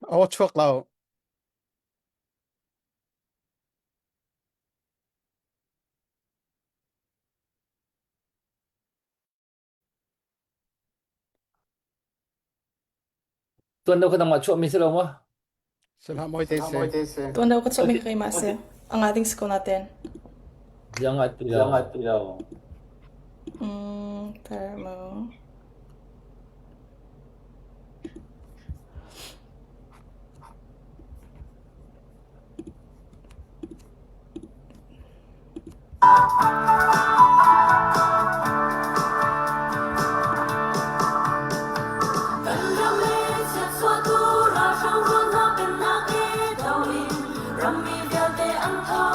Aw chuak lo. Tuan deuh kha nangmah chuahmi si lo maw? Sihlah mawi te si. Tuan deuh ka chuahmi kha keimah si. A nga ding si ko natin. Ziang ah ti lo. Mm, thermo. Kan ram le chiatchuahtu ralhrang rual hna pennak i do in rammi vialte an tho.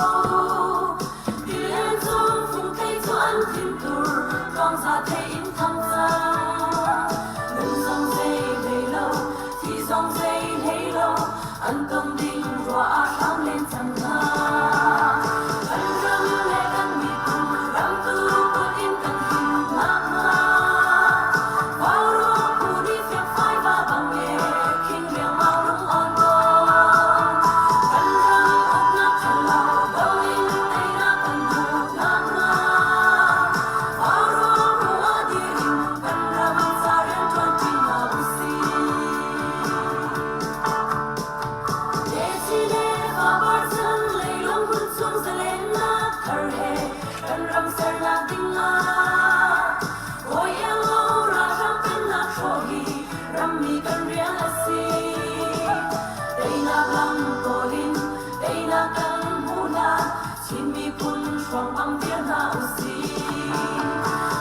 Tilian cung fungthei cu an thintur tluangza thei in thang cang. Nun zong zei hlei lo, thi zong zei hlei lo, an ton ding ruah ah hram len cang hna. Kan ram le kan miphun ramtu kut in kan him nakhnga Vauruang phu nih fiakfai va bang e khing riangmang rung on tawn. Kan ram uknak ṭhalo do in teinak kan hmuh nakhnga Vauruang phu ah dir in kan ram ca rianṭuan ṭi hna usih. Chin miphun hrawng bang dir hna usih.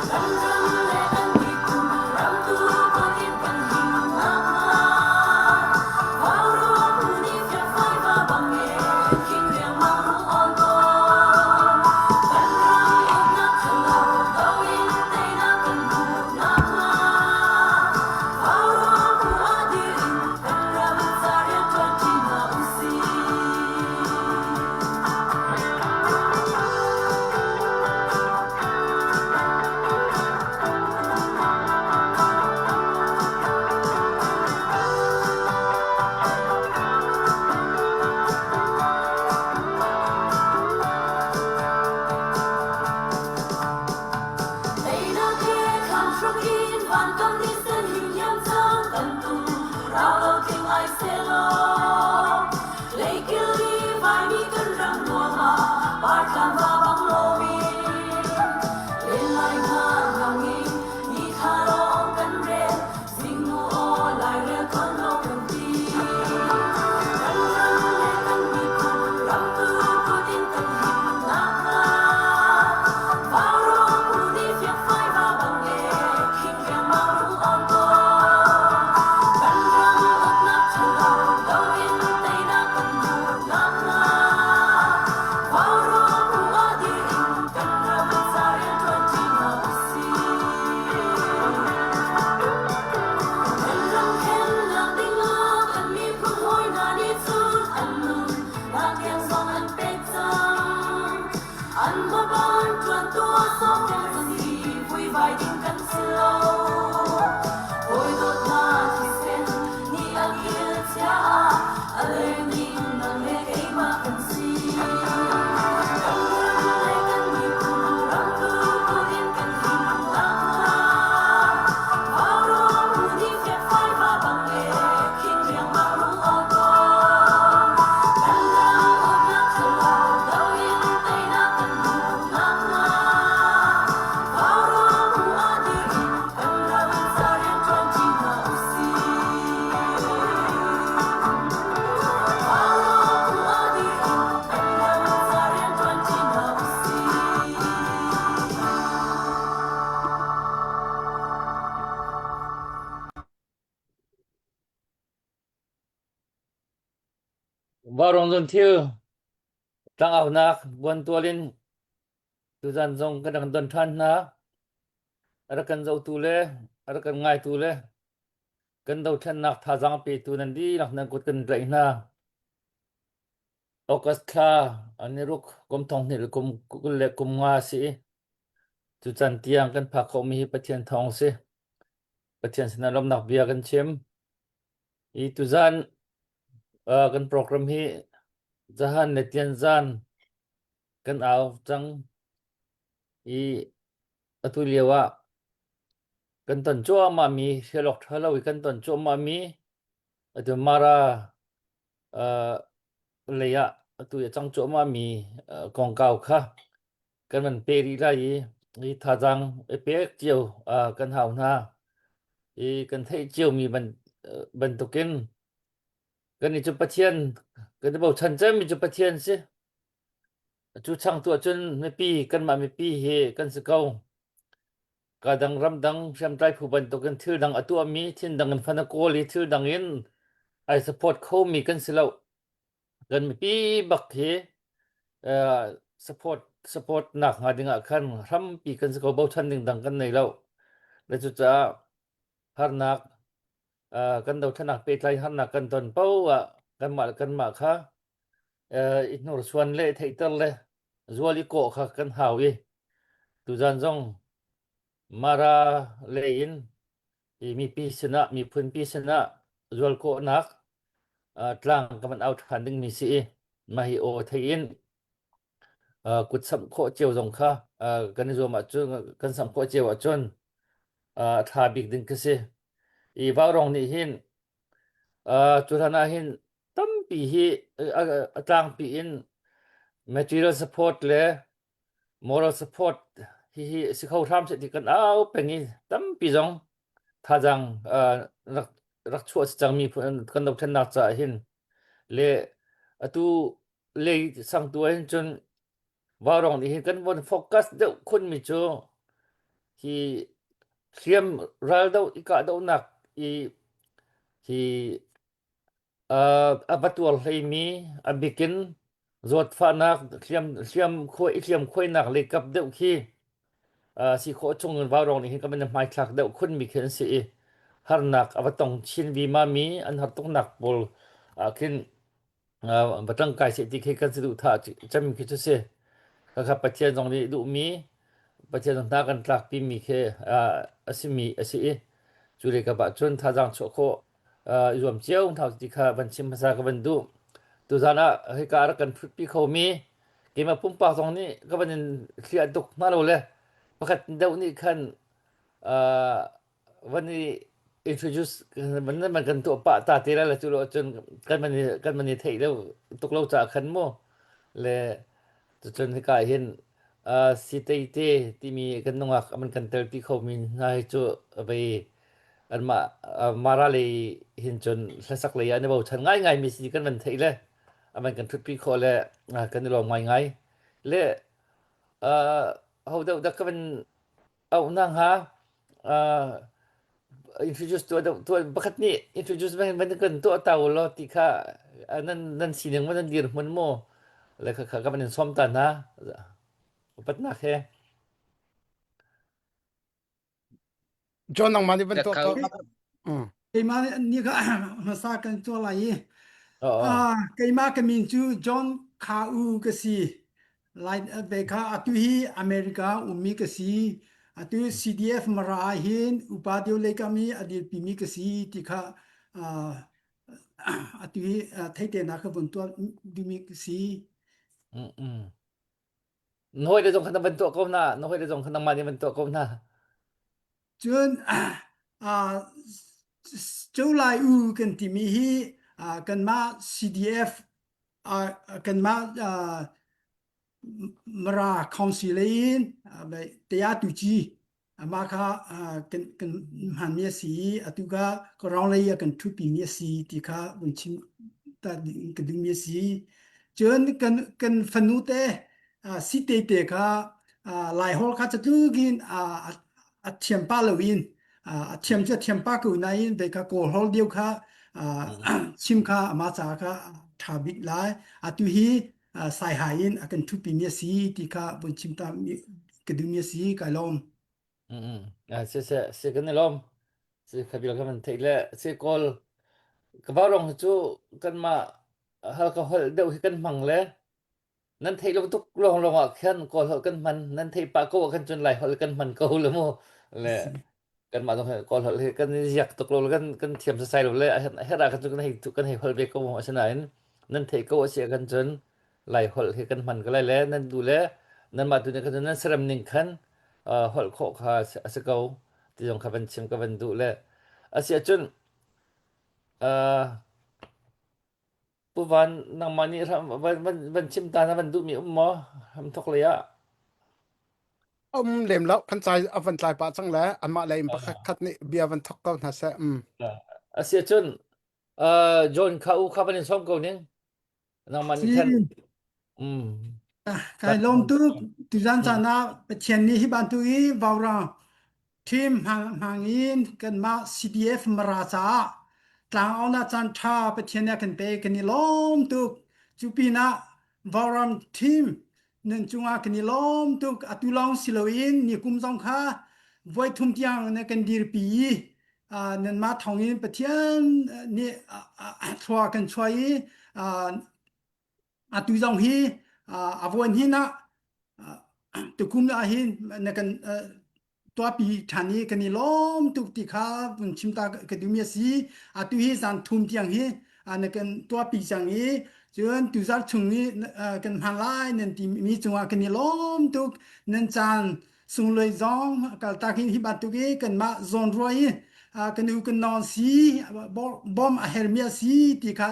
Kan ram le kan miphun ramtu kut in kan him nakhnga Vauruang phu nih fiakfai va bang e khing riangmang rung awn tawn. Kan ram uknak ṭhalo do in teinak kan hmuh nakhnga Vauruang phu ah dir in kan ram ca rianṭuan ṭi hna usih. Teinak he khamhruk in vankam ni sen him cang kan tum rau lo tling ai selaw Leikil i vaimi kan ram nuam ah partlang va bang loin len lai hna nang in ni thla lawng kan rel zingnu aw lairel kon lo kan ti kan ram le kan miphun ramtu kut in kan him nakhnga vaurawng phu nih fiakfai va bang e khing riangmang rung on tawn kan ram uknak ṭhalo do in teinak kan hmuh nakhnga vaurawng phu ah dir in kan ram ca rianṭuan ṭi hna usih. Kan ram khennak dingah kan miphun hawi hna nih cun an nun nak tiang zong an pek cang. An hmaban ṭuantu a sawmter si vuivai ding kan si lo. Hawi dawtnak thisen nih a kil chia ah a lengning nang le keimah kan si. Kan ram le kan miphun ramtu kut in kan him nakhnga Vaurawng phu nih fiakfai va bang e khing riangmang rung aw tawn. Kan ram uknak ṭhalo do in teinak kan hmuh nakhnga Vaurawng phu ah dir in kan ram ca rianṭuan ṭi hna usih. Vaurawng phu ah dir in kan ram ca rianṭuan ṭi hna usih. Vaurawng zun thil tlangaunak buantual in tuzan zong kan rak don ṭhan hna. A rak kan zohtu le a rak kan ngaitu le kan dothlennak thazaang petu nan dihlak nan kut kan tlaih hna. August thla an i ruk kum thong hnih le kum 20 le kum nga a si i tucan tiang kan phak khawhmi hi Pathian thawng a si. Pathian sinah lawmhnak bia kan chim. I tuzan Kan program hi zahan le tianzan kan au cang i atu lio ah kan ton cuahmah mi hrial awk ṭha lo i kan ton cuahmah mi atu Mara lei ah atu i a cang cuahmah mi kongkau kha kan van pe rih lai i hi thazaang i pek cio kan hau hna i kan theih ciomi bantukin kan i cu Pathian kan i bochan cemmi cu Pathian si. Cu changtu ahcun mipi kanmah mipi hi kan si ko. Ka dang ramdang hriamtlai phu bantukin thil dang a tuahmi, thil dang in fan a kawl i thil dang in ai support khomi kan si lo. Kan mipi bak hi support support nak hnga ding ah khan hrampi kan si ko bochan ding dang kan nei lo. Le cucaah harnak kan dothlennak pehtlai harnak kan ton paoh ah kanmah le kanmah kha i hnursuan le i theihter le zual i kawh kha kan hau i tuzan zong Mara lei in i mipi sinah miphunpi sinah zual kawhnak tlang ka van au ṭhan dingmi si i mah hi aw thei in kut samh khawh cio zong kha kan i zuam ahcun kan samh khawh cio ahcun a ṭha bik ding khi si. I vaurawng nih hin cu hlan ah hin tampi hi a tlangpi in material support le moral support hihi si kho hram seh ti kan au peng i tampi zong thazaang rak rak chuah si cangmi kan dohthlennak caah hin le atu lei sangtu ah hin cun vaurawng nih hin kan von focus deuh khunmi cu hi hriam raldoh i kahdohnak i hi a va tuar hleimi a bikin zawtfahnak hliam hliam khuai hliam khuainak lei kap deuh khi si khawh chung in vaurawng nih hin kan hmaithlak deuh khunmi khi an si i harnak a va tong chin vima mi an har tuknak pawl ah khin va tangkai seh ti khi kan saduhthah cem khi cu si. Khakha Pathian zong nih duhmi Pathian zong hna kan tlakpi mi khi a simi a si i cu le ka ah cun thazaang chuah khawh i zuam cio hna ti kha van chim hmasa ka van duh. Tuzan ah hika rak kan ṭhutpi khomi keimah pumpak zong nih ka van in hliah tuk hna lo le pakhat deuh nih khan van i introduce van man kan tuah pah ta te la cu lo cun kan man kan man i theih lo tuk lo caah khan mu le cucun hika hin sitei te timi kan nungak aman kan tel pi kho mi hna hi cu vei anmah mara lei hin cun hlasak lei ah an i bochan ngai ngai mi si kan van theih le aman kan thut pi khawh le kan i lawm ngai ngai le ho deuh dak ka van auhnak hnga introduce tuah deuh tuah pakhat nih introduce van van kan tuah ta u law ti kha nan nan sining maw nan dirhmun maw le kha kha ka van in sawm ta hna upatnak he John nangmah nih van tuah ko. Keimah nih kha hmasa kan tuah lai i keimah ka min cu John Kha U ka si. Lai ve kha atu hi America ummi ka si. Atu CDF Mara ah hin upa deuh lei kam i a dirpimi ka si ti kha atu hi theihternak ka vun tuah duhmi ka si. Na hawile zong kha na van tuah ko hna. Na hawile zong kha nangmah nih van tuah ko hna. Cun Culai U kan timi hi kanmah CDF kanmah Mara Council in Taya Tuci amah kha kan kan hmanmi a si i atu kha ka rawng lei ah kan ṭhutpimi a si ti kha vun chim ta ka duhmi a si. Cun kan kan fanu te site te kha Laiholh kha catluk in a thiam pah loin a thiam cu a thiam pah ko nain ve kha Kawlholh deuh kha chim kha amah caah kha ṭha bik lai. Atu hi Saihai in a kan ṭhutpimi a si ti kha vun chim ta ka duhmi a si kai lawm. Si si si kan i lawm. Si khabil kan van theih le si kawl ka vau cu kanmah halka holh deuh hi kan hmang le nan theih lo tuk lawng lawng ah khan kawl holh kan hman nan theih pah ko ah khan cun lai holh kan hman ko le mu le. Kanmah zong hi Kawl holh hi kan i ziak tuk lo le kan kan thiam sasai lo le a herh ah khan cun kan hei kan hei holh ve ko asinain nan theih ko a si ahkhan cun Lai holh hi kan hman ko lai le nan duh le nanmah tu nih khan cun nan serem ning khan uh, holh khawh kha a si ko ti zong kha van chim ka van duh le a si ahcun uh, Pu Van nangmah nih van, van, van chim ta na van duhmi um maw ham thok lei ah Um lem lo kan cai a van tlai pah cang le anmah lei in pakhat khat nih bia van thok ko hna seh um a si ahcun uh, John kha u kha van in sawm ko ning nangmah nih khan um Kai lawm tuk tuzan caan ah Pathian nih hi bantuk i vaurang Thim hmang in kanmah CDF Mara caah tlangaunak caan ṭha Pathian nih a kan pek kan i lawm tuk. Cu pinah vauram thim nan cungah kan i lawm tuk. Atu lawng si loin nikum zong kha voithum tiang na kan dirpi i nanmah thawngin Pathian nih thlua kan chuah i atu zong hi a vuan hin ah tukum ah hin na kan tuahpi ṭhan i kan i lawm tuk ti kha vun chim ta ka duhmi a si. Atu hi zan thum tiang hi na kan tuahpi cang i cun tuzarh chung i kan hman lai nan timi cungah kan i lawm tuk. Nan caan sunglawi zong kaltak in hi bantuk i kanmah zawnruah i kan u kan nawn si bawm a hermi a si ti kha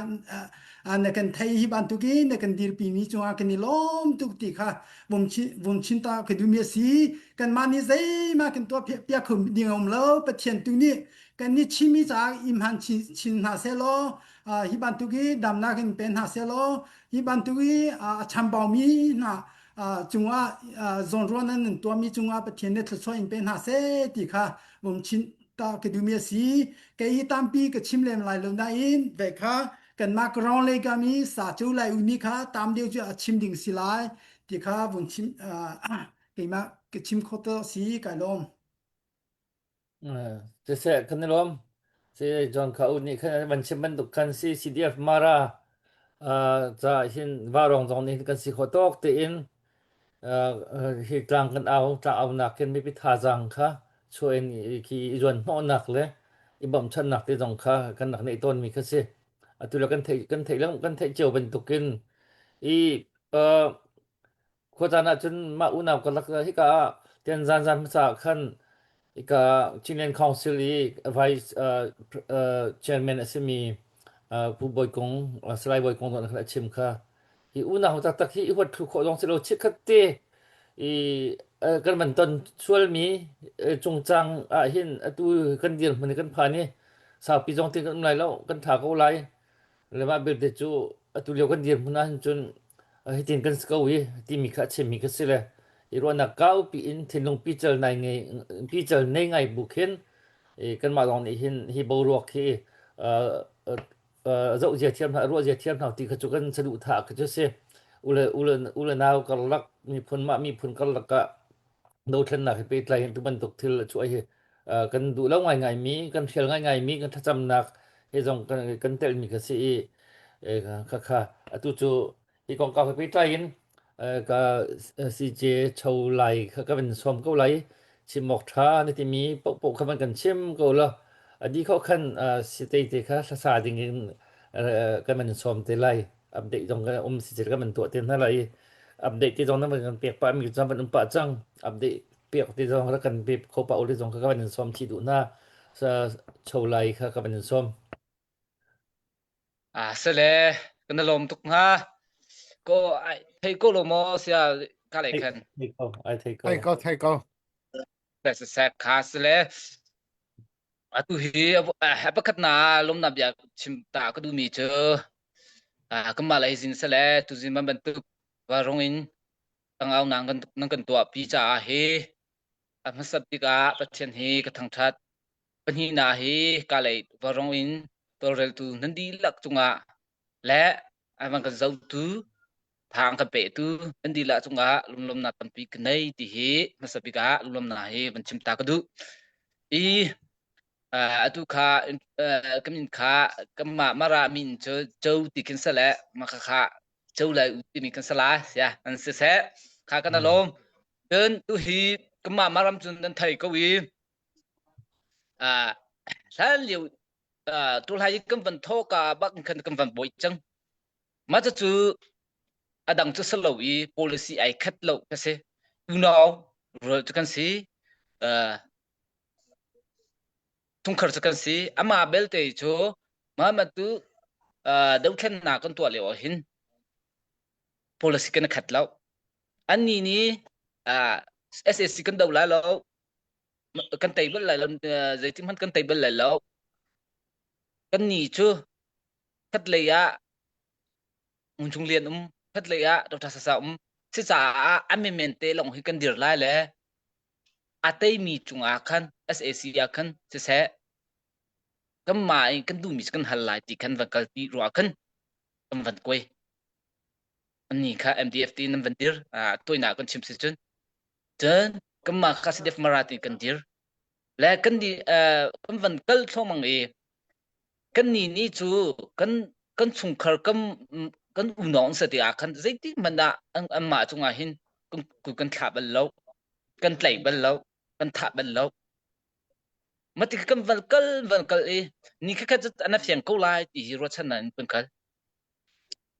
na kan thei hi bantuk i na kan dirpi mi cungah kan i lawm tuk ti kha vum chin ta ka duhmi a si kanmah nih zeihmah kan tuah piak kho ding a um lo Pathian tu nih kan nih chimmi caah i hman chin hna seh law hi bantuk i damnak in pe hna seh law hi bantuk i a chambaumi hna cungah zawnruah nan nan tuahmi cungah Pathian nih thluachuah in pe hna seh ti kha vum chin ta ka duhmi a si kei hi tampi ka chim lem lai lo nain ve kha kanmah ground lei kam i sa cu lai uni kha tam deuh cu a chim ding si lai ti kha vun chim keimah ka chim kho to si kai lawm. Siseh kan i lawm. Si John kha u nih khan van chim bantuk khan si CDF Mara ca hin varong zong nih kan si khawh tawk tein hi tlang kan au tlang au nak khin mipi thazaang kha chuah in khi i zuan hnawhnak le i bawmchannak te zong kha kan rak neih tawn mi kha si. Atu le kan theih kan theih kan theih cio bantukin i Khuacaan ahcun mah unau karlak hika ah tian zanzan hmasa ah khan hika Chinland Council i vice uh, uh, chairman a simi uh, Pu Bawi Kung, uh, Salai Bawi Kung khan a chim kha. Hi unau taktak hi i huat thlu khawh zong si lo chikkhat te i uh, kan van ton sualmi uh, cungcang ah hin atu kan dirhmun hi kan phan i saupi zong tin kan um lai lo kan tha ko lai. Le mah belte cu atu lio kan dirhmun ahhin cun hitin kan si ko hi timi kha a chimmi kha si le i ruahnak kaupi in thinlung pical nai ngei pical nei ngai bu khin kanmah lawng nih hin hi boruak hi zoh zia thiam hna ruah zia thiam hna ti kha cu kan saduhthah kha cu si ule ule ule nau karlak miphun mah miphun karlak ah dothlennak he pehtlai in tu bantuk thil a chuah hi kan duh lo ngaingaimi kan hrial ngaingaimi kan thlacamnak he zong kan, kan telmi kha si i khakha atu cu hi kongkau he pehtlai in ka CJ cho lai kha ka van sawm ko lai chim awk tha na timi poh kha van kan chim ko la adi kho khan sitei te kha hlasa ding in kan van sawm te lai update zong kan um si kan van tuah te hna lai update te zong na van kan pek pah mi cun van um pah cang update pek te zong rak kan pe kho pa ule zong kha ka van in sawm thi duh na sa cholai kha ka van in sawm a sele kan lom tuk hnga ko ai thei ko lo mo sia ka lei khan thei ko ai thei ko thei ko thei ko se kha sele Atu hi a pakhat na lawmnak bia chim ta ka duhmi cu kanmah lei zin sile tuzing bantuk rung in tangau nan kan nan kan tuahpi caah hi a hmasa bik ah Pathian hi ka thangṭhat. Pahnihnak hi ka lei varung in tawlreltu nan dihlak cungah le a van kan zohtu thang kan petu nan dihlak cungah lunglawmnak tampi ka nei ti hi hmasa bik ah lunglawmnak hi van chim ta ka duh. I atu kha ka min kha kanmah Mara min cu Jo ti khin sale maka kha Jo lai u timi kan sala sia an si seh kha kan alawm cun tu hi kanmah Maram cun nan thei ko i. Ah hlan lio tu hlai kan van tho ka bak khan kan van boi cang. Ma cu a dang cu salo i policy ai khat lo ka si. Unau rual cu kan si. Uh, chungkhar cu kan si. Ama belte cu mama tu uh, dothlennak kan tuah lio ah hin policy kan khat lo. Anni nih uh, SAC kan do lai lo kan tei bal lai lo zeitin hmanh kan tei bal lai lo. Kan ni cu khat lei ah Ungchung Lian um khat lei ah Dr. Sasa um si caah a menmen te lawng hi kan dir lai le a teimi cungah khan SAC ah khan siseh kanmah in kan duhmi cu kan hal lai ti khan van kalpi ruah khan kan van kuai. Anni kha MDF ti nan van dir tuainak kan chim si cun cun kanmah kha CDF Mara ti kan dir le kan di kan van kal thluangmang i kan ni ni cu kan kan chungkhar kan kan unau an si ti ah khan zeitik hmanh ah anmah cungah hin kan kan thlah bal lo kan tlaih bal lo kan thah bal lo mati kan van kal van kal i ni khat cu an fiang ko lai ti hi ruahchan in kan kal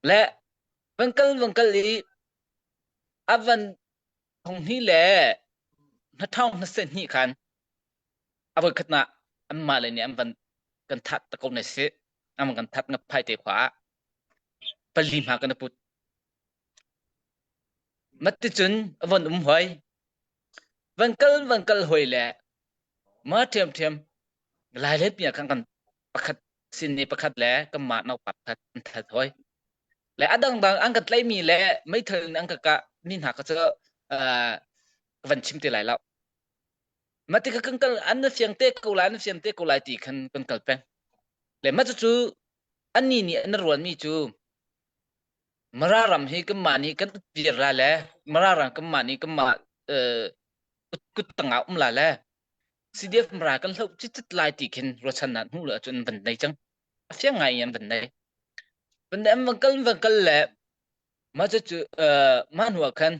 le van kal van kal i a van thong hni le hnathong hnase hni khan a voikhat nak anmah le nih an van kan that ta ko ne si an van kan that nga phai te khua ah pali hma kan put mat cun a von um hoi van kal van kal hoi le ma ṭhiam ṭhiam lai le pia khan kan pakhat sin ni pakhat le kan mah no pakhat an that hoi le a dangdang an ka tlaimi le meithal in an ka kah mi hna kha cu ka van chim ti lai lo mah ti kan kal an na fiang te ko lai an na fiang te ko lai ti khan kan kal peng le mah cu anni nih an ruan mi cu Mara ram hi kanmah nih kan utpir la le Mara ram kanmah nih kanmah kut tangah um la le CDF Mara kan hloh cicit lai ti khin ruachan nak hnu le cun van nei cang a fiang ngai in an van nei van nei an van kal van kal le mah cu cu mah hnu ah khan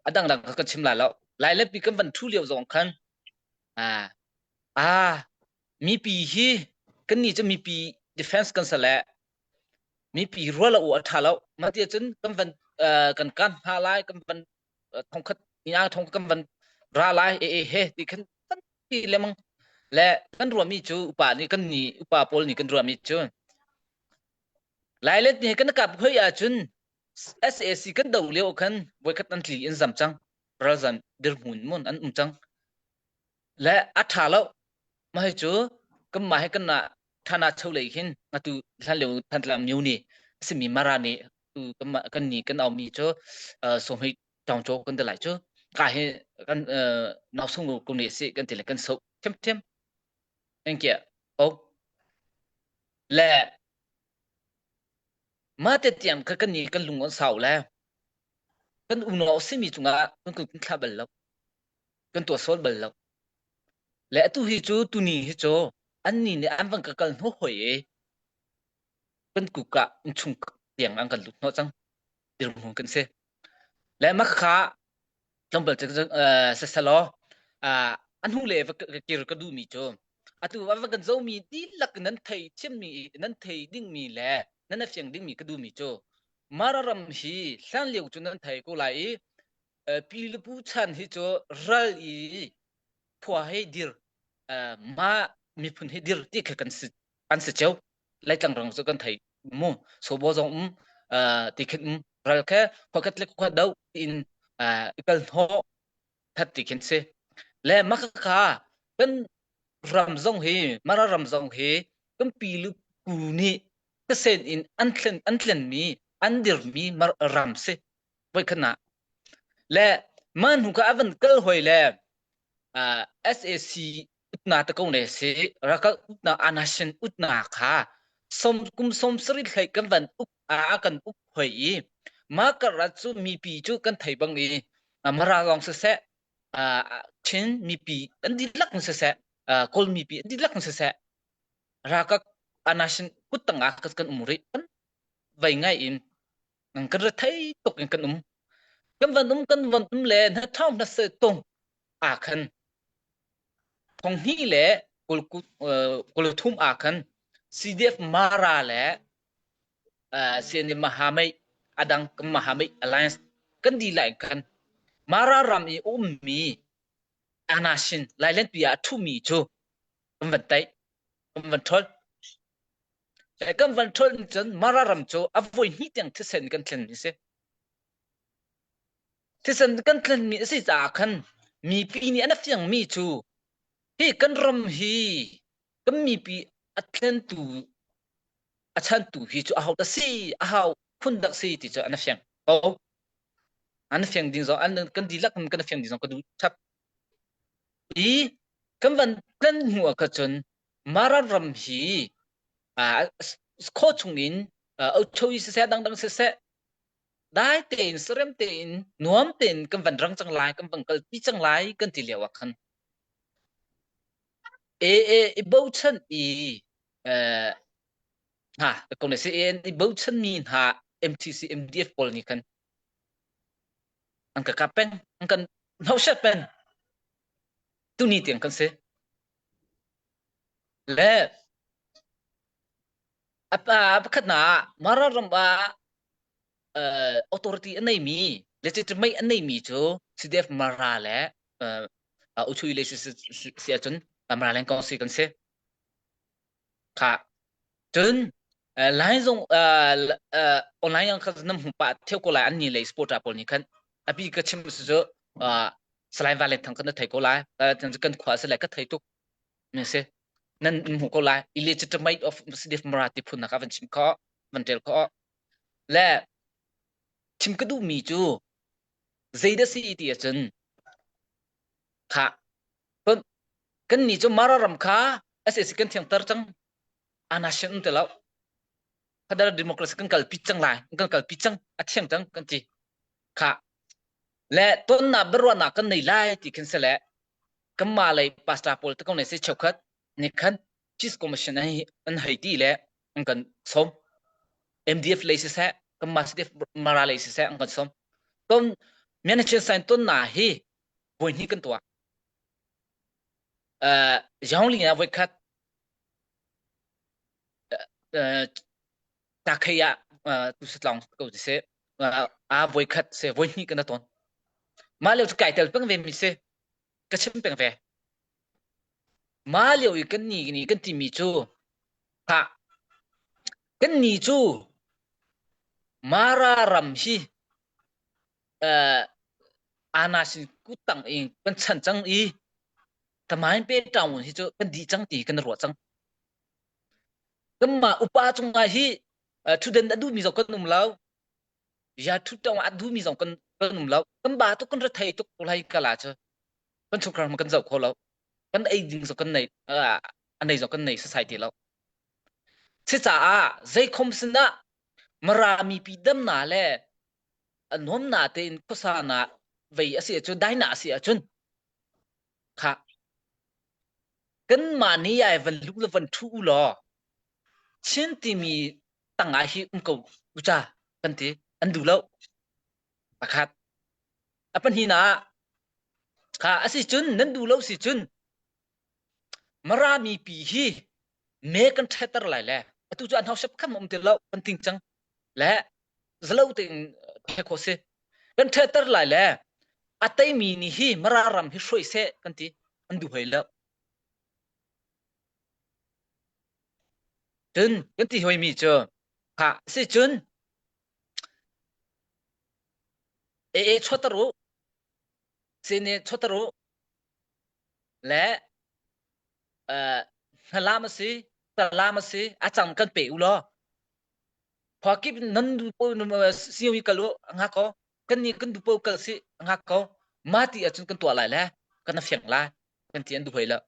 a dangdang kha kan chim lai lo lai le pi kan van thu lio zong khan ah mipi hi kan nih cu mipi defense kan sa le mipi rual a ṭha lo mah ti cun kan van kan kan hna lai kan van thongkhat ina thong kan van ra lai e e he ti khan kan ti lemang le kan ruahmi cu upa nih kan ni upa pawl nih kan ruahmi cu Lailet nih kan kap hoi ahcun SAC kan do lio khan voikhat an tli in zam cang ralzam dirhmun mun an um cang le a ṭha lo mah hi cu kan mah hi kan na thana cho lei hin atu hlan lio Thantlang myo ni simi Mara nih tu kan kan ni kan aumi cu sawhmei tawngcaw kan ti lai cu ka hi kan nau sung ko ne si kan ti le kan so thiam thiam engkia o le mah te tiang kha kan ni kan lung on sau le kan unau simi cungah kan kan thla bal lo kan tuah sual bal lo le atu hi cu tuni hi cu anni nih an van ka kal hnu hoi i kan kuka chung tiang an kan lut hnawh cang dirhmun kan si le mah kha tlawmpal cu sasalaw a hnu le va kir ka duhmi cu atu va kan zomi dihlak nan thei thiammi nan thei dingmi le nan a fiang dingmi ka duhmi cu Mara ram hi hlan lio cu nan thei ko lai i pi le pu chan hi cu ral i khua he dir mah miphun he dir ti kha kan si an si cio Laitlang rang cu kan thei mu sobo zong um ti khin um ral khe khuakhat le khuakhat do in kal hnawh that ti khin si le makha kan ram zong hi mara ram zong hi kan pi lu pu nih thisen in an thlen an thlen mi an dirmi ram si voi khan ah le mah hnu kha a van kal hoi le SAC utna te ko ne si rakal utna anashin utna kha som kum som sari hlei kan van uk a kan uk hoi i ma karat cu mipi cu kan thei bang i mara lawng siseh Chin mipi an dihlak siseh Kawl mipi an dihlak siseh rakak anashin kut tangah kan um rih kan vai ngai in kan rethei tuk in kan um kan van um kan van um le na thau na se tung a khan. Thonghnih le 23 ah khan CDF Mara le CNA Mahamei adang Mahamei Alliance kan dihlak in khan Mara ram i ummi Anashin Lailenpi ah a ṭhumi cu kan van taih kan van ṭhol. Kan van ṭhol cun Mara ram cu a voi hnih tiang thisen kan thlen mi si. Thisen kan tlenmi a si caah khan mipi nih an fiangmi cu hi kan ram hi kan mipi a thlentu a chantu hi cu aho dah si ahau phun dak si ti cu an fiang ko. An fiang ding zong an kan dihlak in kan fiang ding zong ka duh chap. I kan van tlen hnu ah kha cun Mara ram hi khaw chung in Ochowi siseh dangdang siseh dai tein sarem tein nuam tein kan van rang cang lai kan van kalpi cang lai kan ti lio ah khan e e i bochan i eh ha ko ne se i bochan mi hna MTC MDF pawl nih khan an ka kap peng an kan hnoset peng tuni tiang kan si le a pakhat na Mara ram ah authority a neimi legitimate a neimi cu CDF Mara le Uchui le si ahcun Mara Leng Kong si kan si. Kha cun line zong online ang kha nam hmu pa theu ko lai an ni lei supporter pawl nih khan abi ka chim su cu Salai Valen Thang kan thei ko lai kan khua se le ka thei tuk ne se nan hmu ko lai illegitimate of CDF Mara ti phun nak a van chim kho van tel kho Le chim ka duhmi cu zeidah si ti ahcun khah kannih cu Mara ram kha SAC kan thiangter cang anashin um ti lo federal democracy kan kalpi cang lai kan kalpi cang a thiang cang kan ti khah le tonnak biaruahnak kan nei lai ti khin si le kanmah lei pastor pawl te ko ne si cheukhat nih khan Peace Commission an hei ti le an kan sawm. MDF lei siseh, kanmah CDF Mara lei siseh an kan sawm. Ton Myanmar sign ton na hi voi hnih kan tuah. Uh, Zhongling ah voi khat uh, takhei ah uh, tu satlong ko ti se uh, a voi khat se voi hnih kan ton. Mah lio cu kai tel peng ve mi se ka chim peng ve. Mah lio i kan nih nih kan timi cu khah kan nih cu Mara ram hi uh, anasin kuttang in kan chan cang i tamain pe town hi cu kan di cang ti kan ruah cang. Kanmah upa cungah hi uh, thuden a duhmi zong kan um lo. Ya thu tong a duhmi zong kan kan um lo. Kan ba tuk kan rethei tuk lai kala cu. Kan chungkhar kan zoh kho lo. Kan ei ding zong kan nei a nei zong kan nei society lo. Si caah zeikhom sinah Mara mipi damna le nuamna tein khuasa na vei a si ahcun daina a si ahcun kha kanmah nih ai van lu le van thu u law Chin timi tangah hi um ko uca kan ti an duh lo pakhat a pahnihnak ah kha a si cun nan duh lo si cun Mara mipi hi me kan ṭhetter lai le atu cu an haushep khan um ti lo kan ting cang le zalo tein ṭhe khawh si kan ṭhetter lai le a teimi nih hi Mara ram hi hruai seh kan ti an duh hoi lo cun kan ti hoi mi cu ha si cun AA chuatar u CNA chuatar u le hnalam a si talam a si a cang kan pe u law khua kip nan du po siu hi kal u ngak ko kan ni kan du po kal si ngak ko ma ti ahcun kan tuah lai le kan fiang lai kan ti an du hoi lo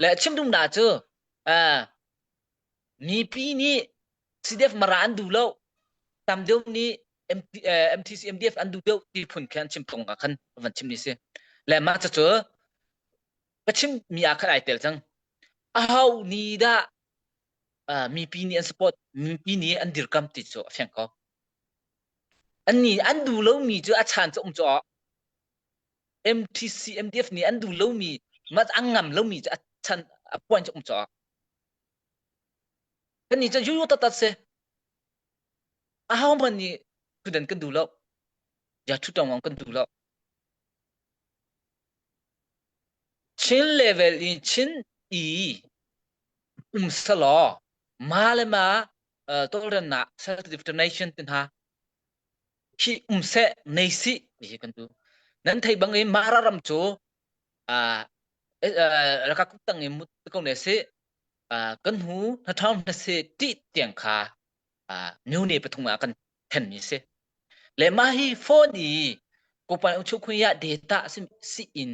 le chim dum na cu mipi nih CDF mara an duh lo tam deuh nih MTC MDF an duh deuh ti phun khi an chim tung ah khan van chim ni si le mah cu ka chim mi ah khan ai tel cang aho ni dah mipi nih an support mipi nih an dirkam ti cu a fiang ko an ni an duh lo mi cu a chan cu um cu MTC MDF nih an duh lo mi Ma an ngam lomi cu a chan a puan cu um cawk. Kan nih cu yu tatat si. Aho hmanh nih thudan kan duh lo. Ya thu tong kan duh lo. Chin level in Chin i um selaw ma le ma tawlrelnak self determination tin ha hi um seh nei si ti hi kan tu nan thei bang in Mara ram cu raka kuk tang in mut ko ne si kan hu na thong na si ti tiang kha new ne pathum ah kan then mi si le ma hi phone i kopan u chu ya data si si in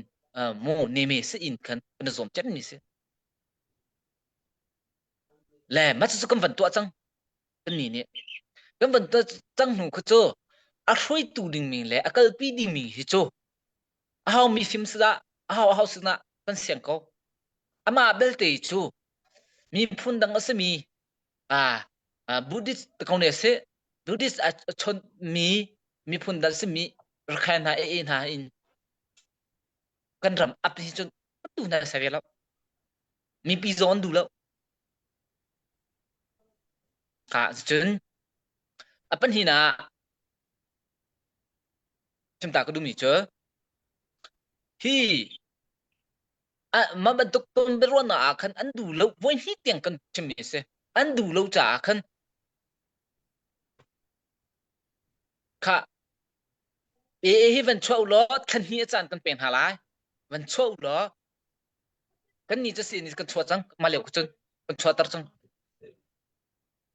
mo ne me si in khan kan zom chem mi si le ma chu kan van tuah cang kan ni nih kan van tuah cang hnu khu cu a hruaitu ding mi le a kalpi ding mi hi cu ahau mi fim sida ahau ahau sina kan siang ko amah belte cu miphun dang a simi a Buddhist ko ne si Buddhist a chon mi miphun dang simi Rakhine hna e hna in kan ram ap hi cun tu hna sa ve lo mipi zong an duh lo ka cun a pahnih ah chimta ka duhmi cu hi mah bantuk ton biaruahnak ah khan an duh lo voi hnih tiang kan chimmi a si an duh lo caah khan kha AA hi van chuah u law thla hnih a caan kan pek hna lai van chuah u law kan ni cu si ni kan chuah cang mah lio cun kan chuahter cang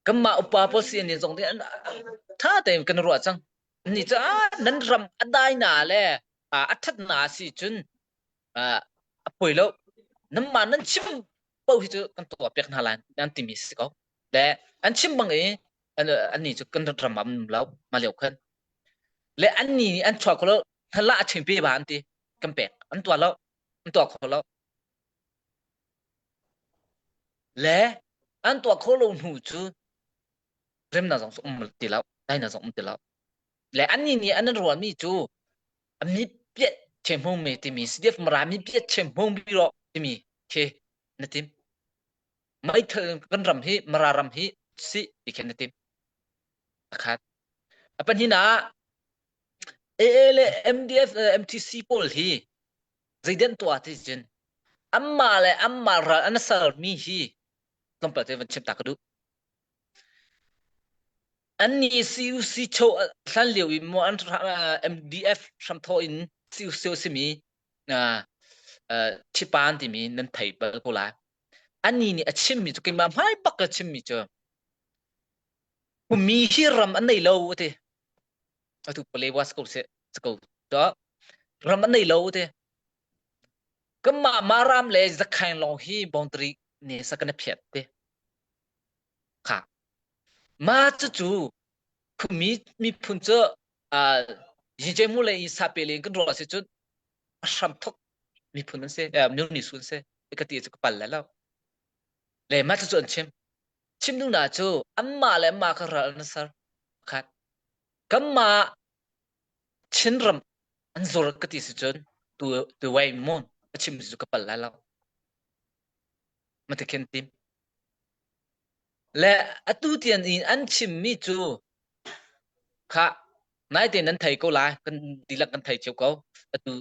kanmah upa pawl si ni zong nih ṭha tein kan ruah cang ni cu nan ram a dai na le a ṭhat na si cun a poi lo nanmah nan chim paoh hi cu kan tuah piak hna lai nan timi si ko le an chim bang i annih cu kan ram ah an um lo mah lio khan le annih nih an chuah kho lo hnala a chim pe ba an ti kan pek an tuah lo an tuah kho lo le an tuah kho lo hnu cu remnak zong um ti lo dainak zong um ti lo le annih nih an ruahmi cu mi piat che hmung me timi CDF mara mi piat che hmung bi ro timi khi na tim meithal kan ram hi mara ram hi si ti khin na tim akhat a pahnih ah AA le MDF MTC pawl hi zeidan tuah ti cun amma le amma ral an sal mi hi tlawmpal te van chim ta ka duh Annih CUC cho hlan lio i maw an MDF hramthawh in CUC a simi Ṭhipan timi nan thei bal ko lai. Annih nih a chimmi cu keimah hmai bak a chimmi cu mi hi ram an nei lo a ti. Atu Palewa si ko seh si ko ram an nei lo a ti. Kanmah Maram le Zakhain lawng hi boundary ne sa kan i phiat ti. Kha. Mah cucu khuami miphun cu uh, Yinjemu le i sape le in kan ruah si cun a hram thok miphun an si, eh, myoni su an si. Ka ti cu ka pal lai lo. Le mah cucu an chim. Chim duh na cu anmah le anmah kha ral an ser. Khat. Kanmah Chinram an zur ka ti si cun tu tu wai mun a chim cu ka pal lai lo. Matikhin tim. Le atu tiang in an chimmi cu khah naite nan thei ko lai kan dihlak kan thei cio ko atu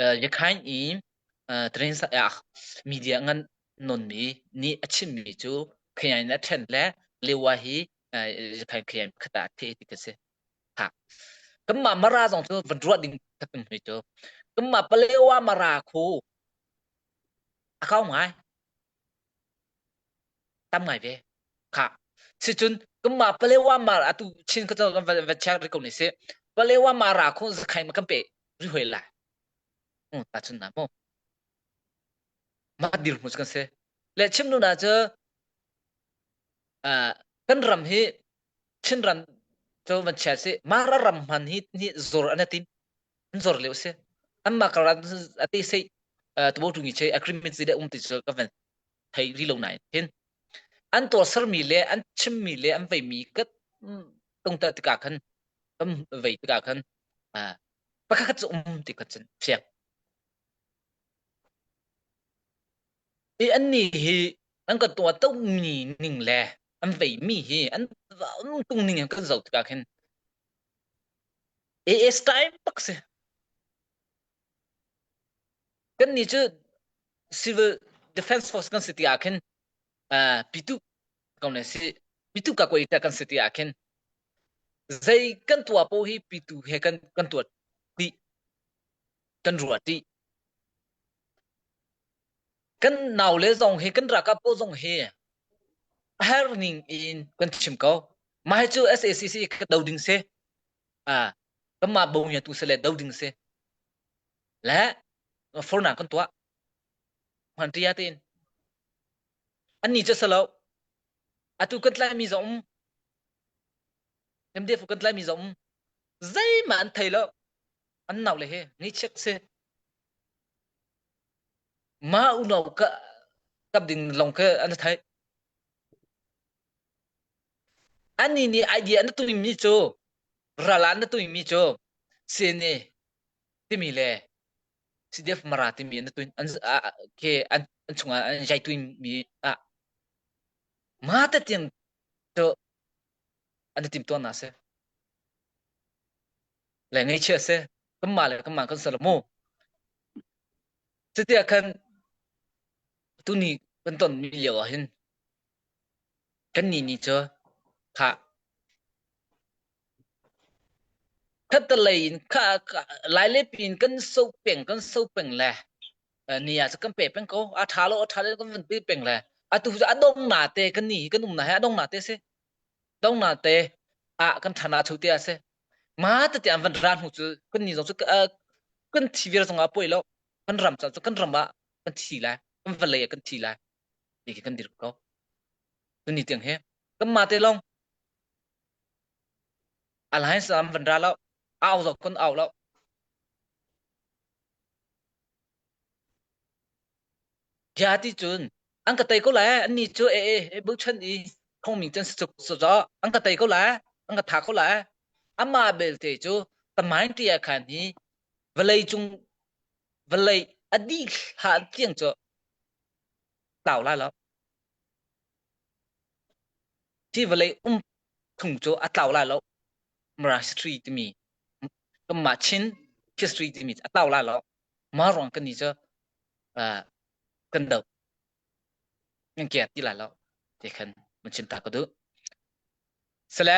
uh, Yakhain i uh, train ah media ngan nonmi nih a chimmi cu khayain a then le lewa hi uh, Yakhain khayain khata the ti ka si ha kanmah mara zong cu van ruah ding khatum hui cu kanmah palewa mara khu a kau ngai tam ngai ve kha sicun kanmah Palewa mar atu Chin ka kan va va check ri ko ni si Palewa mara khu zakhai ma kan pe ri hoi la um ta chun na mo ma dir mu kan se le chim nu na chu kan ram hi Chin ram cu van chia si Mara ram hman hi ni zor an tim an zor leo si an ma karan ate sei tubo tu ngi che agreement si de um ti chu ka van thei ri lo nai hin an tuahsermi le an chimmi le an veimi ka tungta tikah khan kan vei tikah khan pakhat cu um ti kha cun fiang. I an nih hi an kan tuah to mi ning le an vei mi hi an tung ning kan zoh tikah khin AS time tak si. Kan nih cu civil defense force kan si ti ah khin uh, pitu ko ne si pitu ka koi ta kan si ti ah khin zei kan tuah po hi pitu he kan kan tuah ti kan ruah ti kan nau le zong hi kan ralkap pawl zong hi a her ning in kan chim ko mah hi cu SACC ka do ding si ah kanmah bonya tu se le do ding si le forna kan tuah hman tia tin anni cu salo atu kan tlai mi zong MDF kan tlai mi zong zeimah an thei lo an nau le he ni chek si Mah unau ka kap ding lawng khi an theih. Annih nih idea an tuimi cu ral ah an tuimi cu CNA timi le CDF Mara timi an tuin an khi an an chungah an jai tuimi ah mah te tiang cu an i tim tuan na si. Le ngaihchia si. Kanmah le kanmah kan si lo mu. Cuti ah khan tuni kan tonmi lio ah hin kannih nih cu khah khattelei in kha lailepi in kan so peng kan so peng le ni ah cu kan pe peng ko a ṭha lo a ṭha lo kan van pe peng le atu cu a dong na te kan ni kan um na he a dong na te si dong na te ah kan ṭhan ah chu te a si Ma tete an van ra hnu cu kan ni zong cu kan thi vial zong ah puai lo kan ram cu kan ram ah kan thi lai kan vawlei ah kan thi lai ti khi kan dir ko tuni tiang he kan ma te long alliance am van ra lo au zo kan au lo Bia ti cun an ka tei ko lai an nih cu e e e bochan i thongmi cun si cu zo an ka tei ko lai an ka tha ko lai amah belte cu tamain ti ah khan hi vawlei cung vawlei a dih hlan tiang cu tlau lai lo hi vawlei um thung cu a tlau lai lo Mara history timi kanmah Chin history timi a tlau lai lo mah ruang kan ni cu kan do kan kiak ti lai lo ti khan mun chim ta ka duh sale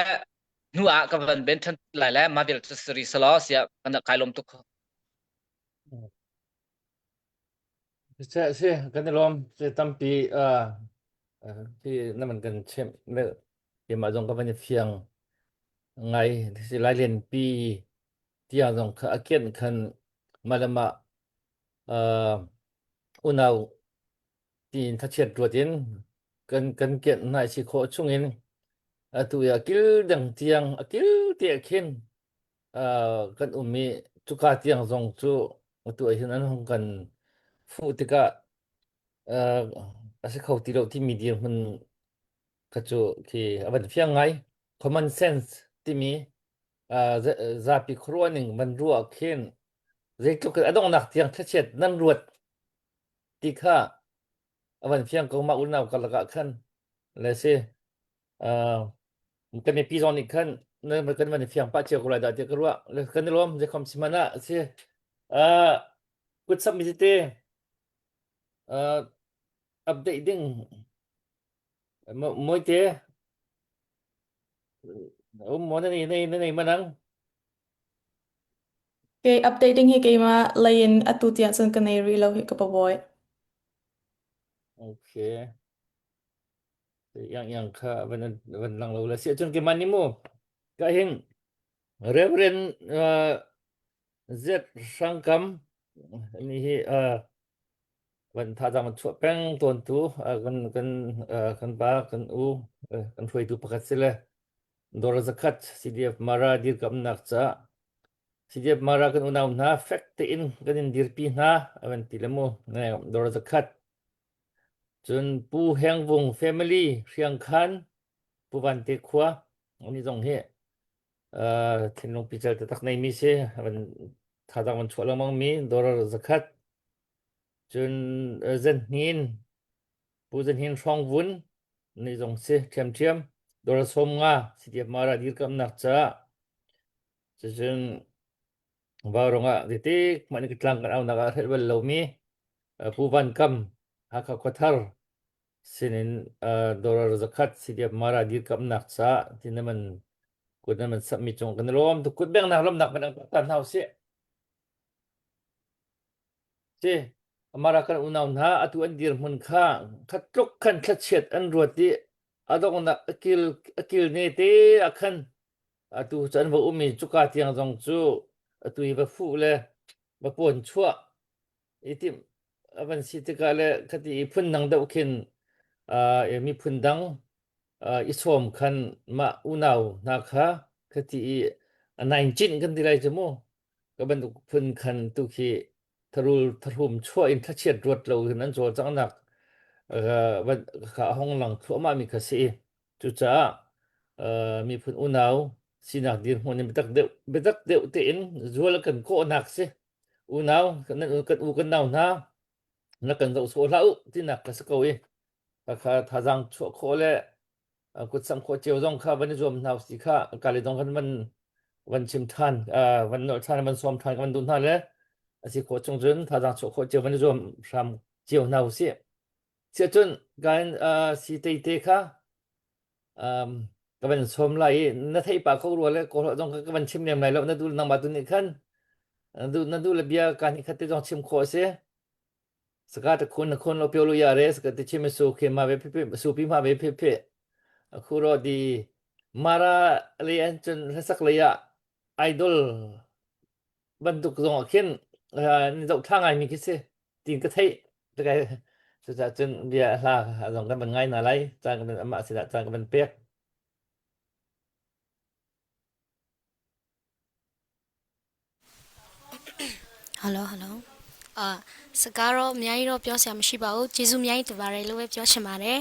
hnu ah ka van ben than lai le ma vel cu sari salo sia kan kai lom tuk Si si kan i lawm si tampi uh, ti na man kan chimh le keimah zong ka van i fiang ngai si lai len pi tiang zong kha a kianh khan mah le mah uh, unau tiin thlachiat ruat in kan kan kianh hna si khawh chungin atu i a kil dang tiang a kil te khin uh, kan um i cuka tiang zong cu atu ah hin an hung kan fuh tikah uh, a si kho ti lo timi dirhmun kha cu khi a van fiang ngai common sense timi uh, zapi khuaruah ning van ruah khin zeitluk in a donghnak tiang thlachiat nan ruat ti kha a van fiang ko mah unau karlak ah khan le si uh, kan mipi zong nih khan kan van fiang pah cio ko lai dah tiah ka ruah le kan i lawm zeikhom si hmanh ah si uh, kut samh mi tete uh, update ding Moite um mo na nei na nei manang Kei update ding hi keimah lei in atu tiang cun ka nei rih lo hi ka pabawi. Okay. Yang yang kha van van lang lo la si cun ke man ni mu ka hin Reverend uh, Z Hrangkam ni hi uh, van thazaang van chuah peng tawntu uh, kan kan uh, kan pa kan u uh, kan hruaitu pakhat si le Dora zakhat CDF Mara dirkamnak ca CDF Mara kan unau hna fek tein kan in dirpi hna avan ti le mu ne Dora zakhat cun Pu Heng Vung family Hriang Khan Pu Van Te khua ani zong hi uh, thinlung pical taktak nei mi si van thazaang van chuah lengmang mi Dora zakhat cun uh, Zan Hnin. Pu Zan Hin Hrawng Vun nih zong si ṭhiamṭhiam dollar 50 CDF Mara dirkamnak caah cucun Vaurong ah zeitik hmanh in tlang kan aunak ah hrelh bal lomi Pu Van Kam Hakha Khuathar sinin dollar 100 CDF Mara dirkamnak caah ti na man kut na man sammi cung kan i lawm tuk kut bengnak lawmnak kan ta hna usih. Si Mara kan unau hna atu an dirhmun kha khat tluk khan thlachiat an ruat i a donghnak a kil ne te ah khan atu cu an va um i cuka tiang zong cu atu i va fuh le va puan chuah i timh a van si tikah le khati i phundang deuh khin miphun dang i sawm khan mah unau hna kha khati i a nain cinh kan ti lai cu mu ka bantuk phun khan tu khi tharul thahrum chuah in thlachiat ruat lo in an cawlcanghnak kha a hong lang thluahmah mi kha si. Cucaah miphun unau sinak dirhmun in biatak deuh biatak deuh tein zual kan kawhnak si. Unau kan kan u kan nau hna na kan zoh sawh hlah u tinak ka si ko i kha thazaang chuah khawh le kut samh khawh cio zong kha van i zuam hna si kha kali zong kan van van chim than van nolh than van sawm than kan duh hna le a si khawh chung cun thazaang chuah khawh cio van i zuam hram cio hna usih siah cun kan si te te kha ka van sawm lai i na theih pa ko rua le ko zong ka van chim lem lai lo na duh nangmah tu nih khan na duh le bia kan hi khat te zong chim khawh a si. Saka ta khun na khun lo pyo lu ya re saka ti chim su khe ma ve phi phi su pi ma ve phi phi khu ro di mara le an chun hlasak le ya idol bantuk zong ah khin ni zoh tha ngai mi khi si tin ka thei takai cucaah cun bia hla zong kan van ngai na lai caan kan amah sinah caan kan van pek. Hello hello အာစကားတော့အများကြီးတော့ပြောစရာမရှိပါဘူးကျေးဇူးအများကြီးတင်ပါတယ်လို့ပဲပြောချင်ပါတယ်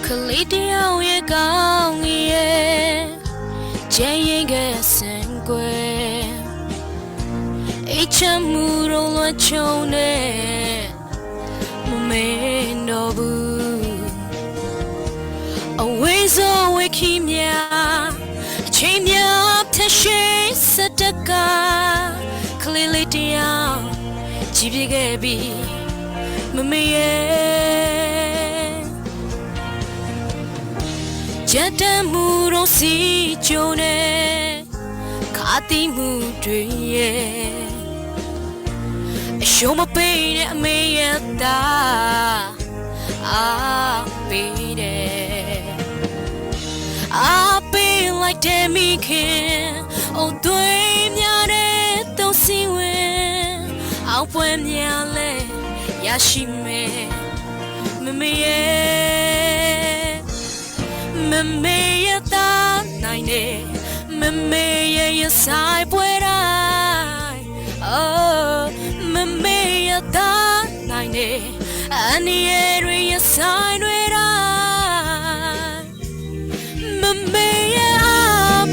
ကလေးတယောက်ရဲ့ကောင်းရဲ့ကျန်ရင်ကဆန်ကွယ်အိတ်ချမှုတော့လွှမ်းခြုံနေ မမင်းတော့ဘူးအဝေးဆုံးဝေခီများအချိန်များဖြတ်ရှိစတကကလေးလေးတယောက်ကြည်ပြခဲ့ပြီမမေရဲ့ကြက်တမှုတော့စီကြုံနေခါတိမှုတွေရဲ့ အရှုံးမပေးတဲ့အမေရဲ့သားအားပေးတယ်အားပေးလိုက်တဲ့မိခင်အိုသွေးများတဲ့သုံးစီဝင်အောင်ပွဲများလဲရရှိမယ်မမေရဲ့မမေရဲ့သားနိုင်တယ်မမေရဲ့ရဆိုင်ပွဲတိုင်း Oh မမေရသားနိုင်တယ်အန်ရတွေရဆိုင်တွေတိုင်းမမေရအ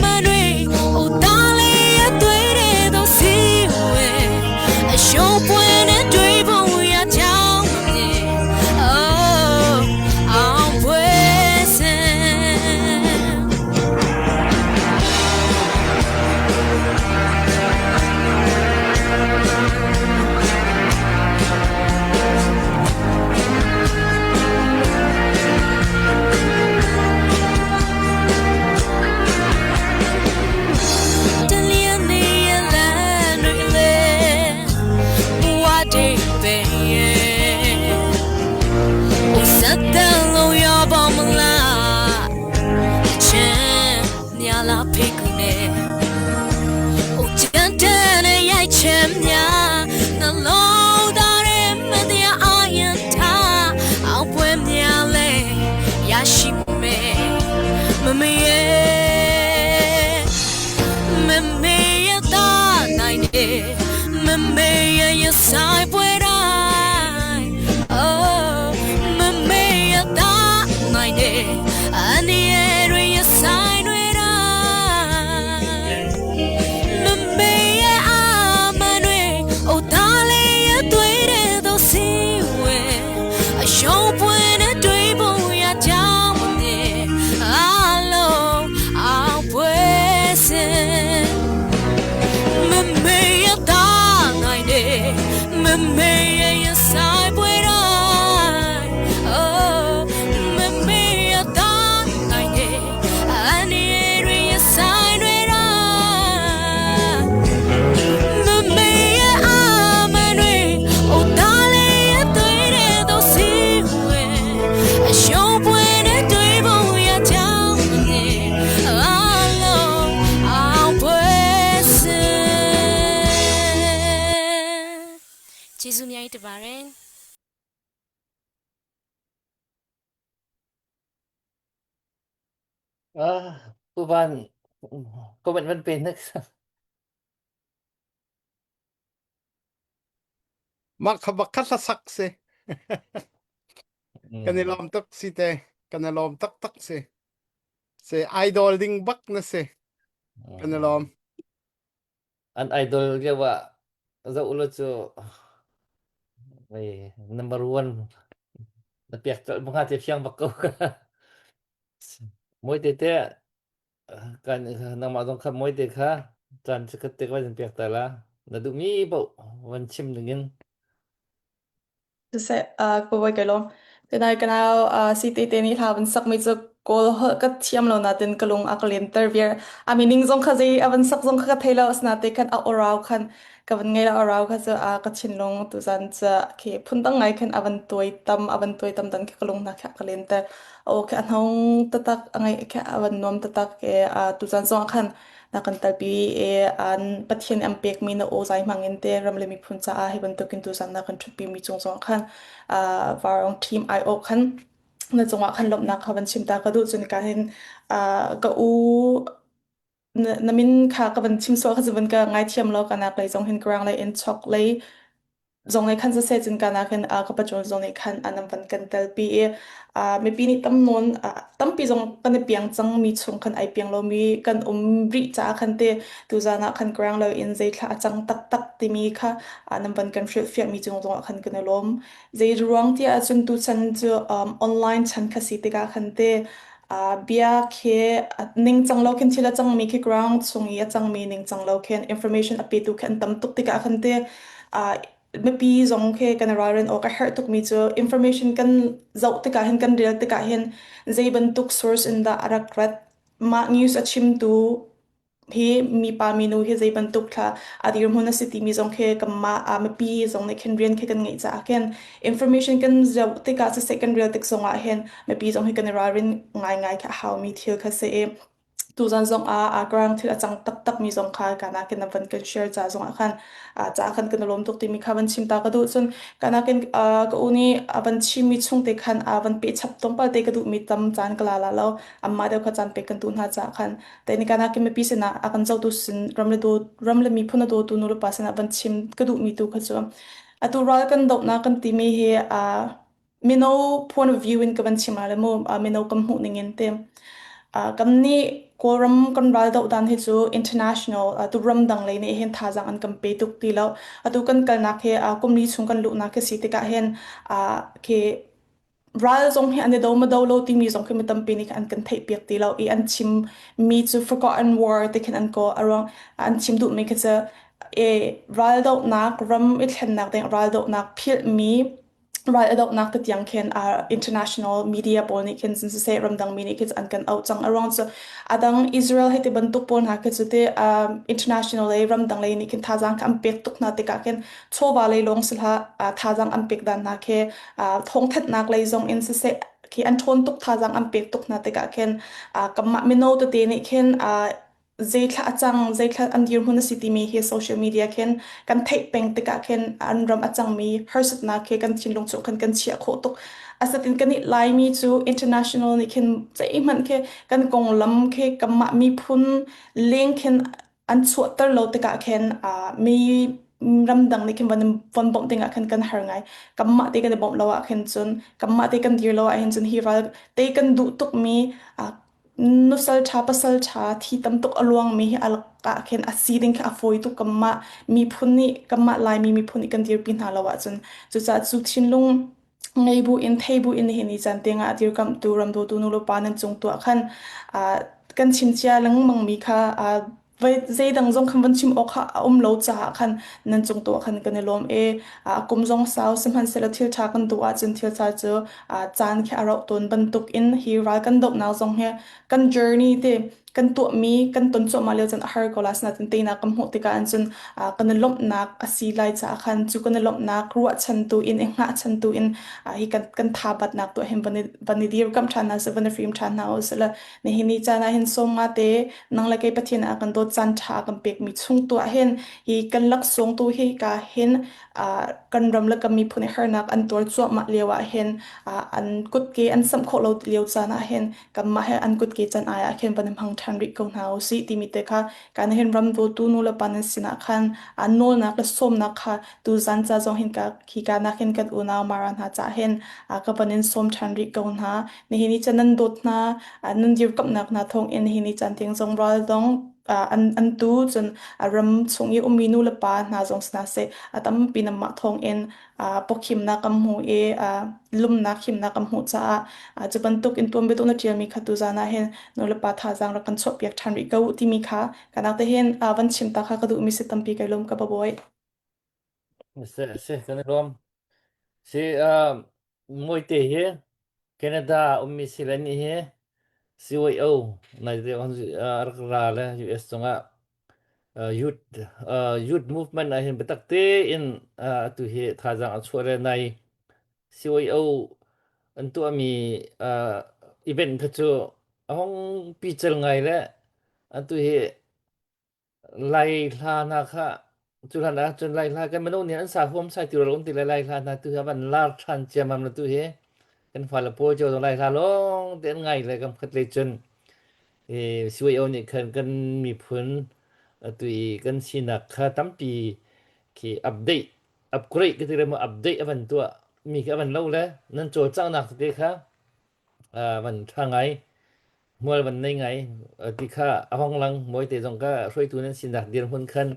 မတွေဟိုတားလေးရတွေ့တဲ့တော့စီဝဲအရှုံးပွင့်တဲ့တွေးပုံရချောင်းမမြင် Oh အောင်ပွဲစံ မမေရရဆိုင်ပွဲတိုင်း Oh မမေရတာနိုင်တယ်အနေရရဆိုင်တွေတိုင်းမမေရအာမတွေအိုသားလေးရတွေ့တဲ့တော့စီဝဲအရှုံးပွင့်တဲ့တွေ့ပုံရကြောင်းနဲ့အလုံးအောင်ပွဲစင် မမေရတာနိုင်တယ်မမေရရဆိုင်ပွဲတိုင်း Oh မမေရတာနိုင်တယ်အနေရရဆိုင်တွေတိုင်းမမေရအာမတွေအိုတားလေးရတွေ့တဲ့တော့စီဝဲအရှုံးပွင့်တဲ့တွေ့ပုံရကြောင်းနဲ့အလုံးအောင်ပွဲစင်ကျေးဇူးများကြီးတင်ပါတယ် Ah, Pu Van, comment van pe nek. Mah kha bak kha hlasak si. Kan i lawm tuk si te. Kan i lawm taktak si. Si idol ding bak na si. Kan i lawm. An idol lio ah zoh ulaw cu mei number one na pek colh bang te fiang bak ko. Moi te te kan nangmah zong kha moi te kha caan chikkhat te ka van pek ta la. Na duhmi paoh van chim dingin. Siseh, ka bawi kai lawm. Tunai ka nau site te nih hla van sakmi cu Kawl holh ka thiam lo nain ka lung a ka lenter viar. A meaning zong kha zei a van sak zong kha ka thei lo asinain khan a aw khan ka van ngei lo a rau kha cu a ka thinlung tuzan cu khi phundang ngai khan a van tuai tam a van tuai tam dan khi ka lung hna khi a ka lenter. Aw khi a hnong taktak a ngaih khi a van nuam taktak i tuzan zong ah khan na kan telpi i an Pathian an pekmi na aw zai hmang in te ram le miphun caah hi bantukin tuzan na kan ṭhutpi mi cung zong khan Varong team aiawh khan na cungah khan lawmhnak kha van chim ta ka duh cun ka hin ka u na min kha ka van chim sual kha cu van ka ngaithiam law ka nak lei zong hin karang lei in chok lei zong nih khan siseh cun kana khin ka paṭawn zong nih khan an van kan telpi i mipi nih tam nawn tampi zong kan i piang cang mi chung khan ai piang lomi kan um rih caah khan te tuzan ah khan karang lo in zeithla a cang taktak timi kha nan van kan hrilhfiah mi cung zong ah khan kan i lawm. Zei ruang tiah ahcun tuchan cu online chan kha si tikah khan te bia khi ningcang lo khin thil a cangmi khi ground chung i a cangmi ningcang lo khin information a petu khi an tam tuk tikah khan te mipi zong khi kan i ralrin awk a herh tukmi cu information kan zoh tikah hin kan rel tikah hin zei bantuk source in dah a rak rat mah news a chimtu hi mipa minu hi zei bantuk thla a dirhmun a si timi zong khi kanmah mipi zong nih khin rian khi kan ngeih caah khin information kan zoh tikah siseh kan rel tik zongah hin mipi zong hi kan i ralrin ngaingai khi a haumi thil kha si i tuzan zong ah karang thil a cang taktak mi zong kha kana kin van kan share ca zong ah khan ca khan kan lawm tuk timi kha van chim ta ka duh cun kana kin ka u nih a van chim mi chung te khan a van pe chap tlawmpal te ka duh mi tam caan ka la la lo amma deuh kha caan pek kan tu hna ca khan te ni kana kin mipi sinah a kan zotu sin ram le do ram le miphun a dawtu nu le pa sinah van chim ka duh mi tu kha cu atu ral kan dohnak kan timi hi mino point of view in ka van chim le mu mino kan hmuh ning in te kan nih Kawlram kan ral doh dan hi cu international tu ram dang lei nih hin thazaang an kan pe tuk ti lo atu kan kalnak hi kum li chung kan luhnak khi si tikah hin khi ral zong hi an i do ma do lo timi zong khi mi tampi nih an kan theih piak ti lo i an chim mi cu forgotten war ti khin an ko aruang an chim duh mi khi cu e ral dohnak ram i thlennak ding ral dohnak philh mi ral a dohnak te tiang khin international media pawl nih khin siseh ramdang mi nih khin an kan auh cang aruang cu adang Israel hei ti bantuk pawl hna khi cu te international lei ramdang lei nih khin thazaang kha an pek tuk hna tikah khin chawva lei lawng si hlah thazaang an pek dan hna khi thawngthanhnak lei zong in siseh khi an ṭhawn tuk thazaang an pek tuk hna tikah khin kanmah mino tete nih khin zeithla a cang, zeithla an dirhmun a si timi hi social media khin kan theih peng tikah khin an ram a cangmi harsatnak khi kan thinlung chung khan kan chiah khawh tuk. Asatin kan nih Laimi cu international nih khin zeihmanh khi kan konglam khi kanmah miphun leng khin. An chuahter lo tikah khin mi ramdang nih khin van von bawmh dingah khin kan har ngai. Kanmah te kan i bawmh lo ah khin cun kanmah te kan dir lo ah hin cun hi ral te kan duh tukmi nusal ṭha pasal ṭha thi tam tuk a luangmi hi a lakah khin a si ding khi a fawi tuk kanmah miphun nih kanmah Laimi miphun nih kan dirpi hna lo ahcun cucaah cu thinlung ngei bu in thei bu in nihin ni caan tiangah a dirkamhtu ramdawtu nulepa nan cung tuah khan kan chim cia lengmang mi kha zeidang zong khan van chim awk kha a um lo caah khan nan cung tuah khan kan i lawm i kum zong sau sihmanhsehlaw thil ṭha kan duh ahcun thil ṭha cu caan khi a rauh tawn bantuk in hi ral kan dohnak zong hi kan journey te kan tuahmi kan ton cuahmah lio cun a har ko la sinain teinak kan hmuh tikah an cun kan i lawmhnak a si lai caah khan cu kan i lawmhnak ruahchan tu in i hngahchan tu in hi kan kan tha batnak tu hin van i van i dirkamh ṭhan hna seh van i fim ṭhan hna u sih la nihin ni caan ah hin sawm nga te nang le kei Pathian ah kan dawt caan ṭha kan pekmi chung tu ah hin hi kan laksawng tu hi ka hin kan ram le kan miphun i harnak an tuar cuahmah lio ah hin an kutke an samh khawh lo lio caan ah hin kanmah he an kutke can ai ah khin van i hmang ṭhan rih ko hna u sih timi te kha kan hin ram dawtu nu le pa nan sinah khan an nawlnak le sawmnak kha tuzan ca zong hin ka khi ka nak hin kan unau Mara hna ca hin ka van in sawm ṭhan rih ko hna nihin ni chan nan dawt hna nan dirkamhnak hna thawng in nihin ni caan tiang zong ral dong an an tu cun ram chung i ummi nu le pa hna zong sina seh a tampi namah thawng in pawkhimnak kan hmu i lumnak himnak kan hmuh caah cu bantuk in tuanbia na ṭialmi kha tuzan ah hin nulepa thazaang rak kan chuahpiak ṭhan rih ko timi kha kanak te hin van chim ta kha ka duhmi si tampi kai lawm ka babawi. Si, si, kan i lawm. Si, uh, Mawite hi Canada ummi si le nih hi CYO nai te rak ra le US cungah youth youth movement ah hin biatak tein atu hi thazaang a chuah le nai CYO an tuahmi event kha cu a hong pical ngai le atu hi Lai hla hna kha cu hlan ah cun Lai hla kan mino nih an sa huam sai ti lo ti le Lai hla hna tu hi van lar ṭhan ciammam le tu hi kan fale pawl cio zong Lai hla lawng te an ngai le kam khat lei cun i CYO nih khan kan miphun atu i kan sinak kha tampi khi update upgrade ka ti le maw update a van tuah mi khi a van lo le nan cawlcanghnak tete kha van ṭha ngai hmual van nei ngai ti kha a hong lang mawite zong ka hruaitu nan sinak dirhmun khan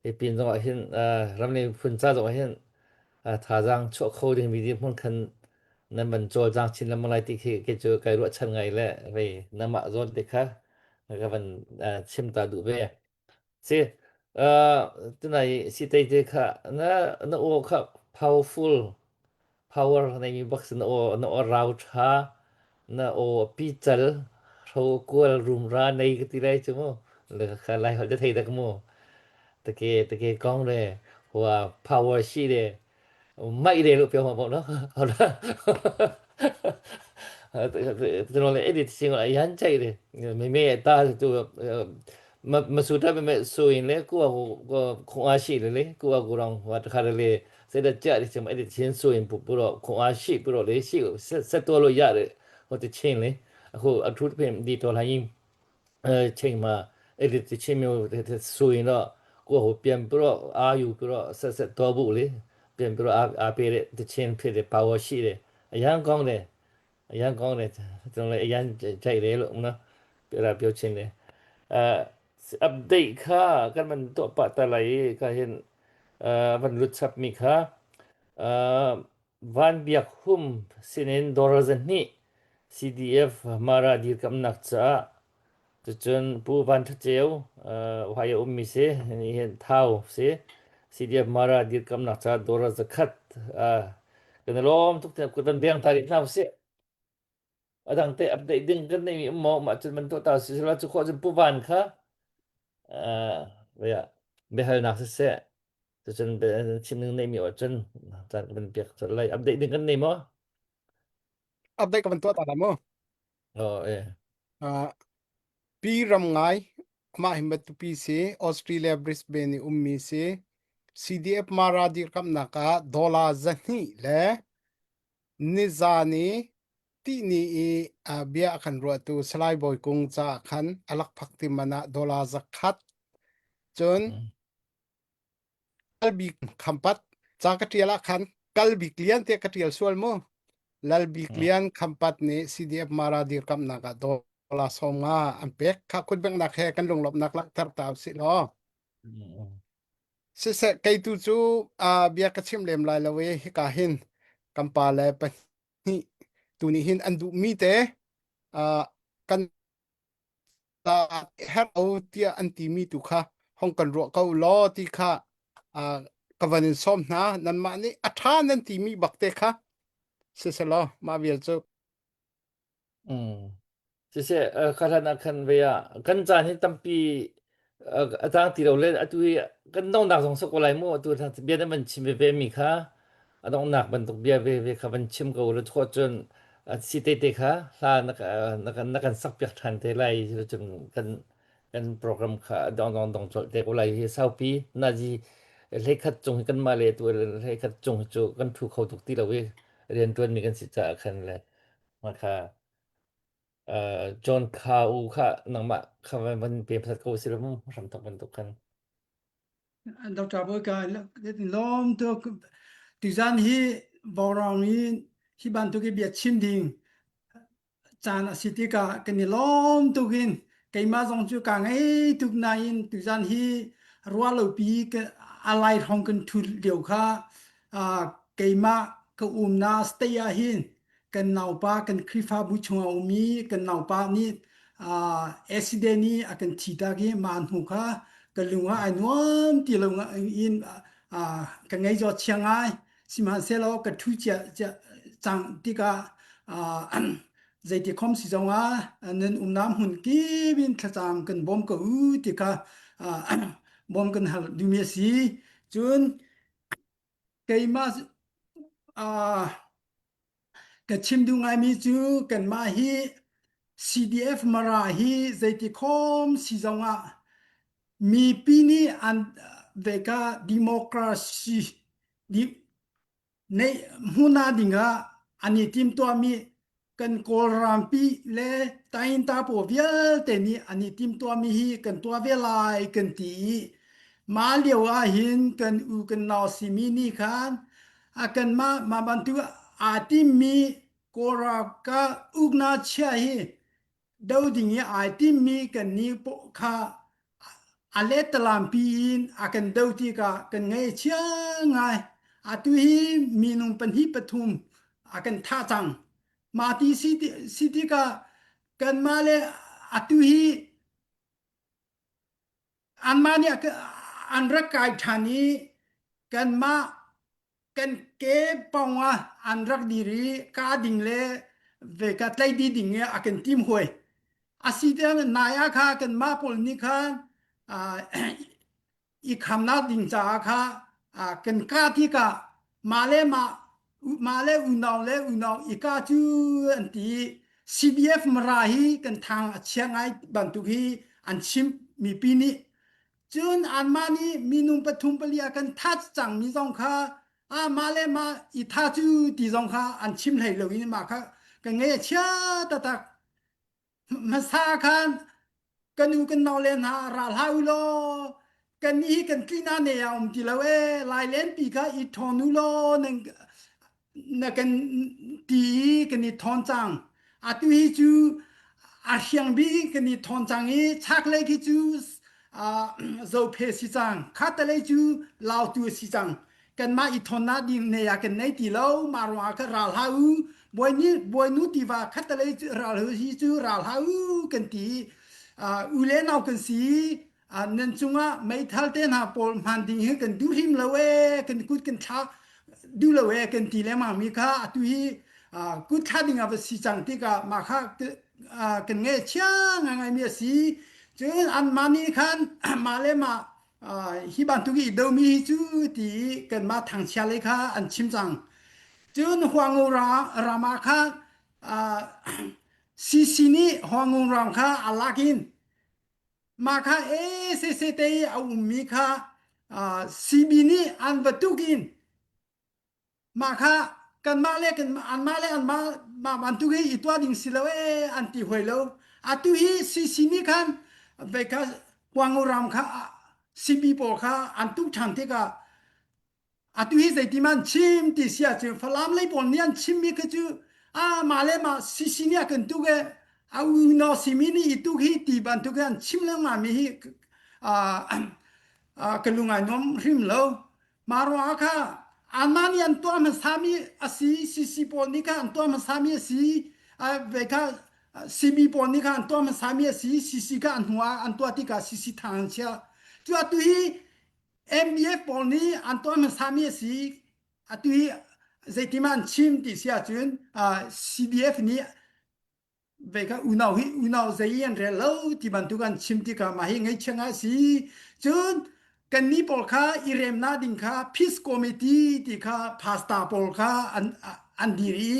hi pin zong ah hin ram le miphun ca zong ah hin thazaang chuah kho ding mi dirhmun khan nan van cawlcang chin lengmang lai ti khi kei cu kai ruahchan ngai le vei namah zawn te kha ka van chim ta duh ve Si tunai si te te kha na na aw kha powerful power nei mi bak si na aw na aw rau tha na aw pical hro kual rumra nei ka ti lai chu mu le kha lai hol te thei dak mu take take kong le hua power shi le ไม่ได้ลูกเปียวมาบอกเนาะ好了，ကျွန်တော်လည်းအဲ့ဒီသချင်းကအရန်ကြိုက်တယ်မေမေရဲ့တားသူမမဆူတတ်ပေမဲ့ဆိုရင်လေကိုယ့်အကိုခွန်အားရှိတယ်လေကိုယ့်အကိုတော့ဟိုတခါတလေစိတ်ကြတဲ့ချိန်မှာအဲ့ဒီသချင်းဆိုရင်ပို့တော့ခွန်အားရှိပြီးတော့လေရှိဆက်ဆက်တော်လို့ရတယ်ဟိုတချင်းလေအခုအထူးသဖြင့်ဒီတော်လိုင်း အဲချိန်မှာအဲ့ဒီတချင်းမျိုးဆိုရင်တော့ကိုယ့်ဟိုပြန်ပြီးတော့အာယူပြီးတော့ဆက်ဆက်တော့ဖို့လေပြန်ပြီးတော့အားအားပေးတဲ့တချင်းဖြစ်တဲ့ power ရှိတယ်အရန်ကောင်းတယ်အရန်ကောင်းတယ်ကျွန်တော်လည်းအရန်ကြိုက်တယ်လို့နော်ပြောတာပြောချင်းတယ်အဲ update ခါกันมันตัวปะตะไลก็เห็นเอ่อมันหลุดชับมีค่ะเอ่อ Van Biak Hum sinin Dorazen นี่ CDF Mara dirkamnak caah cucun Pu Van Tha Ceu Ohio ummi si nihin Thau si CDF Mara dirkamnak caah dollar zakhat kan i lawm tuk tiah kut van beng ta rih hna usih. A dang te update ding kan neimi um maw mah cun man tuah ta si sila cu khawh cun Pu Van kha biahalnak siseh cucun chim ding neimi ahcun caan kan pek colh lai update ding kan nei maw? Update ka van tuah ta la mu. Oh, eh. Uh, pi ram ngai amah hi Matupi si Australia Brisbane i ummi si CDF Mara dirkamnak ah dollar zahnih le nizan i tihni i uh, bia a kan ruahtu Salai Bawi Kung caah khan a lakphak ti man ah dollar zakhat. Cun Lalbik Khampat ca ka ṭial ah khan Kalbik Lian tiah ka ṭial sual mu. Lalbik Lian Khampat nih CDF Mara dirkamnak ah dollar 50 an pek. Kha kutbengnak he kan lunglawmhnak langhter ta usih law. Siseh kei tu cu uh, bia ka chim lem lai lo i hika hin kan pa le pahnih tu nih hin an duhmi te uh, kan herh o tiah an timi tu kha hong kan ruah ko law ti kha uh, ka van in sawm hna nanmah nih a ṭha nan timi bak te kha siselaw mah vial cu Mm. Siseh, uh, kha hlan ah khan ve ah kan caan hi tampi uh, a tang ti lo le atu hi kan donghnak zong sok ko lai mu atu bia na van chim veve mi kha a donghnak bantuk bia veve kha van chim ko la chawh cun si te te kha hla na na kan na kan sak piak than te lai cun kan kan program kha dong dong dong colh te ko lai hi saupi na ji hlei khat cung hi kan mah le tu hlei khat cung hi cu kan thu kho tuk ti lo i rian tuan mi kan si caah khan le ma kha John kha u kha nangmah kha van pe pasat ko si lo mu hram thok bantuk khan Dr. Bawi ka lawm tuk tuzan hi Vaurawng i hi bantuk i bia chim ding caan a si tikah kan i lawm tuk in keimah zong cu ka ngei tuk nain tuzan hi ruah lopi a lai hrawng kan thut lio kha keimah ka umnak state ah hin kan naupa kan Khrihfabu chungah ummi kan naupa nih accident i a kan thi tak i mah hnu kha ka lung ah ai nuam ti lo in ka ngei zaw chia ngai sihmanhsehlaw ka ṭhu cia cang tikah zeiti khom si zongah nan umnak hmun kip in thlacam kan bawm ko u ti kha bawm kan hal duhmi a si cun keimah ka chim duh ngaimi cu kanmah hi CDF Mara hi zeiti khom si zongah mipi nih an veka democracy di neih hmuna dingah an i timtuahmi kan Kawlrampi le Tainta pawl vialte nih an i timtuahmi hi kan tuah ve lai kan ti i mah lio ah hin kan u kan nau simi nih khan a kanmah mah bantuk aa timmi Kawlralkap uknak chia hi do ding i ai timmi kan nih kha a lettalampi in a kan do tikah kan ngaih a chia ngai. Atu hi minung pahnih pathum a kan thah cang. Mah ti si, si tikah kanmah le atu hi anmah nih an rak kai ṭhan i kanmah kan ke pawng ah an rak dir i ka ding le ve ka tlei di ding i a kan tim huai a si tiang nai ah kha kan mah pawl nih khan i khamnak ding caah kha kan ka tikah mah le mah mah le unau le unau i ka cu an ti CDF Mara hi kan thang a chia ngai bantuk hi an chim mipi nih Cun anmah nih minung pathum pali a kan that cangmi zong kha ah mah le mah i tha cu ti zong kha an chim hlei lo in mah kha kan ngei a chia taktak. Hmasa khan kan u kan nau le hna ra hlah u law kan nih hi kan tlina ne a um ti lo ee lailenpi kha i ṭhawn u law nan na kan ti i kan i thawn cang. Atu hi cu a hriang bik kan i thawn cang i chaklei khi cu zophe si cang. Khatalei cu lautu a si cang. Kanmah i thawnnak ding nei ah kan nei ti lo. Mah ruangah khan ral hlah u. Bawi bawinu tiva khatalei ral hi cu ral hlah u kan ti. U le nau kan si. Nan cungah meithal te hna pawl hman ding hi kan duh hrim lo ee kan kut kan thla duh lo ee kan ti lengmang mi kha atu hi kut thla ding ah va si cang tikah mah kha kan ngeih chia ngaingai mi a si cun anmah nih khan mah le mah hi bantuk i domi hi cu ti kanmah thangchia lei kha an chim cang cun huango ram ah kha CC nih huango ram kha a lak in Mah kha ACC te i a ummi kha CB nih an va tuk in mah kha kanmah le anmah le anmah mah bantuk hi i tuah ding si lo ee an ti hoi lo. Atu hi CC nih khan vei kha Kuango ram kha. CB pawl kha an tuk ṭhan tikah atu hi zeitin an chim ti si ahcun Falam lei pawl nih an chimmi khi cu ah mah le mah CC nih a kan tuk e a unau simi nih i tuk hi ti bantuk hi an chim lengmang mi hi ka lung ai nuam hrim lo. Mah ruangah kha anmah nih an tuah hmasami a si CC pawl nih kha an tuah hmasami a si ve kha CB pawl nih kha an tuah hmasami a si CC kha an hnu ah an tuah tikah CC thang an chiah. Cu atu hi MDF pawl nih an tuah hmasami a si. Atu hi zeitin an chim ti si ahcun CDF nih ve kha unau hi unau zei i an rel lo ti bantuk an chim tikah mah hi ngaihchia ngai a si. Cun kannih pawl kha i remnak ding kha peace committee ti kha pastor pawl kha an an dir i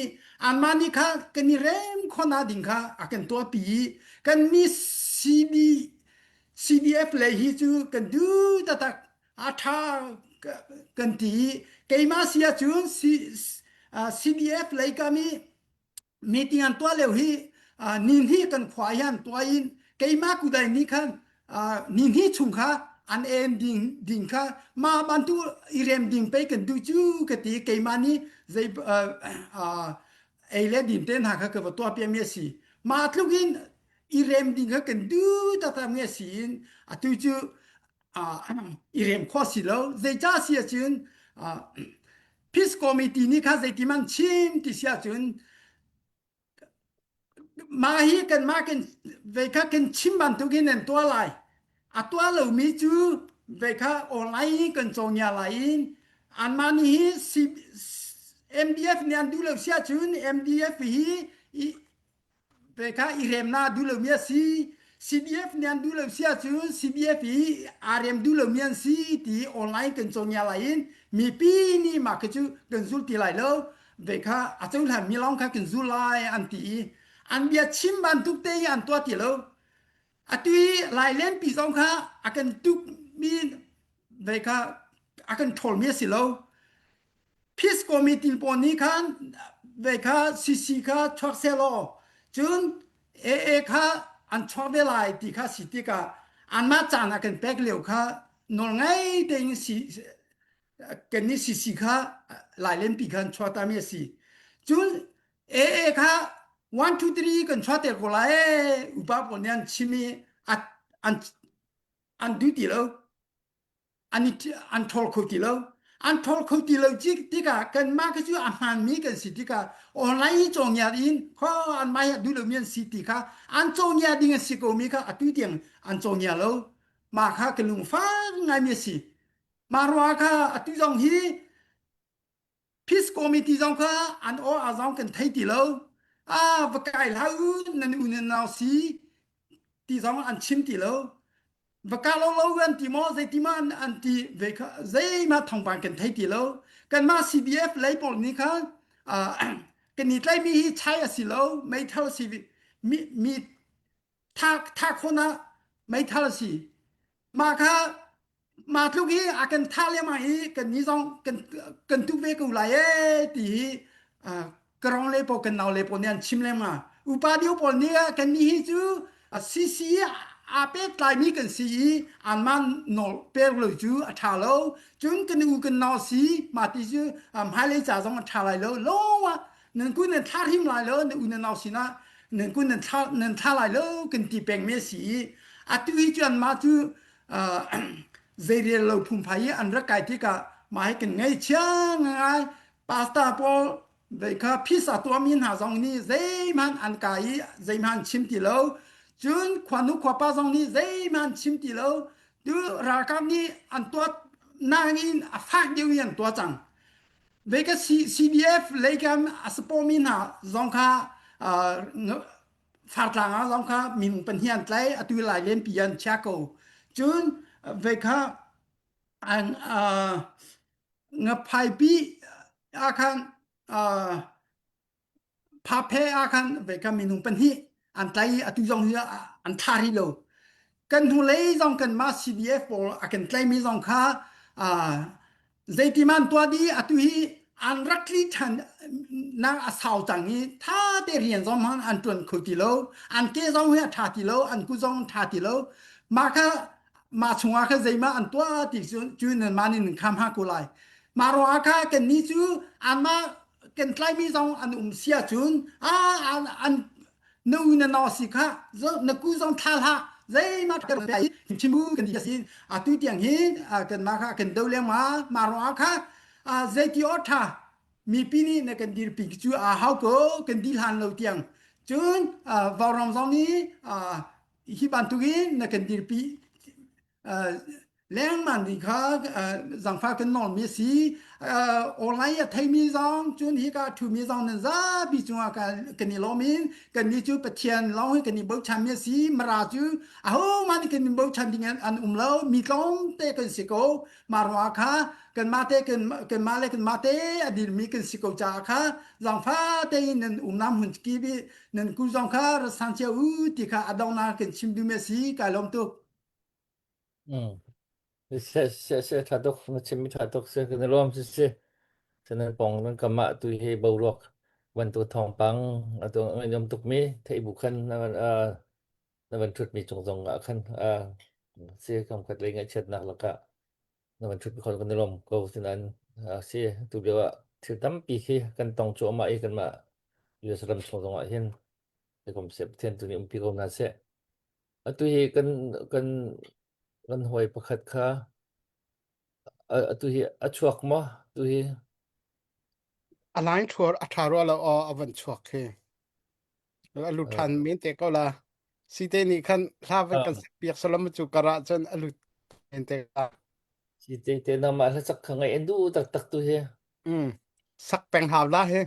anmah nih kha kan i rem khawhnak ding kha a kan tuahpi i kannih CB CDF lei hi cu kan duh taktak a ṭha kan ti i keimah si ahcun CDF lei kam i meeting an tuah lio hi ni hnih kan khua hi an tuah in keimah kudai nih khan ni hnih chung kha an en ding ding kha ma bantu i rem ding pei kan duh cu ka ti keimah nih zei ei le din te hna kha ka va tuah piami a si ma tluk in i rem ding kha kan duh taktak mi a si in atu cu i rem khawh si lo zeicah si ahcun peace committee nih kha zeiti man chim ti si ahcun mah hi kan mah kan ve kha kan chim bantukin an tuah lai a tuah lomi cu ve kha online kan cawngya lai in anmah nih hi MDF nih an duh lo si ahcun MDF hi Ve kha i remnak duh lomi a si. CDF nih an duh lo si ahcun CDF i aa rem duh lomi an si ti online kan cawngia lai in mipi nih mah khi cu kan zul ti lai lo. Ve kha a cohlan mi lawng kha kan zul lai an ti i an bia chim bantuk te hi an tuah ti lo. Atu i Lailenpi zong kha a kan tuk mi ve kha a kan ṭhawl mi a si lo. Peace Committee pawl nih khan ve kha CC kha chuak sehlaw cun AA kha an chuak ve lai ti kha si tikah anmah caan a kan pek lio kha nawlngei tein si kannih CC kha Lailenpi khan chuahtami a si. Cun AA kha 1 2 3 kan chuahter ko lai ee upa pawl nih an chim i an an duh ti lo. An i an ṭhawl kho ti lo. An ṭhawl kho ti lo tikah kanmah khi cu a hmaanmi kan si tikah online i cawngiar in kho anmah hi a duh lomi an si ti kha an cawngia ding a si komi kha atu tiang an cawngia lo. Mah kha ka lungfak ngaimi a si. Mah ruangah kha atu zong hi Peace Committee zong kha an aw a zong kan thei ti lo. Ah, va kai hlah u, nan u nan nau si ti zong an chim ti lo. Va ka lo lo an ti maw, zeiti ma an, an ti ve kha zeihmah thawngpang kan thei ti lo. Kanmah CDF lei pawl nih khan ah, kan i tlaihmi hi chai a si lo, meithal si mi, mi tha tha khon ah meithal a si. Mah kha mah tluk hi a kan thah lengmang i kan ni zong kan kan tuk ve ko lai ee ti hi karong le pawl kan nau le pawl nih an chim lengmang upa deuh pawl nih kan ni hi cu CC aa pehtlaimi kan si i anmah nawl pek lo cu a ṭha lo cun kan u kan nau si mah ti cu hmailei ca zong a ṭha lai lo lawng ah nan kun nan thla hrim lai lo na u na nau sinah nan kun nan thla nan thla lai lo kan ti pengmi a si i atu hi cu anmah cu zeirel lo phungphai i an rak kai tikah mah hi kan ngaihchia ngai pastor pawl vei kha phisa tuahmi hna zong nih zeihmanh an kai i zeihmanh an chim ti lo cun khuanu khuapa zong nih zeihmanh an chim ti lo tu ralkap nih an tuah nakin a fak deuh in an tuah cang Ve ka CDF leikam a support mi hna zong kha fartlang ah zong kha minung pahnih an tlai atu lai len pi an chia ko cun ve kha an ngaphaipi ah khan Phaphe ah khan ve kha minung pahnih an tlai i atu zong hi an tha rih lo. Kan hnulei zong kanmah CDF pawl a kan tlaimi zong kha zeitiman tuah dih atu hi an rak tli ṭhan nak a sau cang i tha te rian zong hmanh an ṭuan kho ti lo. An ke zong hi a ṭha ti lo, an kut zong an ṭha ti lo. Mah kha. mah chungah khan zeimah an tuah ti cu cu nan mah nih nan kham ha ko lai. Mah ruangah kha kannih cu anmah kan tlaimi zong an um si ahcun a an, an na u na nau si kha na ku zong thla hlah zeimah kan chim kan ti si atu tiang hi kanmah kha kan do lengmang mah ruangah kha zeiti awk ṭha mipi nih na kan dirpi cu a hau ko kan di hlan lo tiang cun vauram zong nih hi bantukin na kan dirpi lengmang ding kha zangfah kan nawlmi a si. Online a theimi zong cun hika a ṭhumi zong nan zapi cungah kan i lawm in kannih cu Pathian lawng hi kan i bochanmi a si. Mara cu ahohmanh nih kan i bochan ding an um lo. Mi tlawmte kan si ko. Mah ruangah kha kanmah te kanmah le kanmah te a dirmi kan si ko caah kha zangfah tein nan umnak hmun kip i nan ku zong kha rat sang cio u ti kha a donghnak kan chim duhmi a si. Kai lawm tuk. Se se se tha tuk na chim mi tha tuk se kan lawm si si sanan pong nan kama tu hi boruak bantu thawngpang atu ngai yom tuk mi thei bu khan na na van thut mi chung zong ah khan si kam khat lei ngai chet nak laka na van thut mi khon kan lawm ko sinan si tu lio ah thil tampi khi kan tong chu ama i kan ma US ram chung zong ah hin kom se Pathian tu nih umpi ko na se Atu hi kan hawi pakhat kha atu hi a chuak maw? Atu hi A line ṭhuar a ṭha rua lo aw a van chuak khi. A lut ṭhan men te ko la. Site nih khan hla van kan sak piak salam cu karah cun a lut men te la. Si te te na mah hla sak kha ngaih an duh taktak tu hi. Mm. Sak peng hau la hi.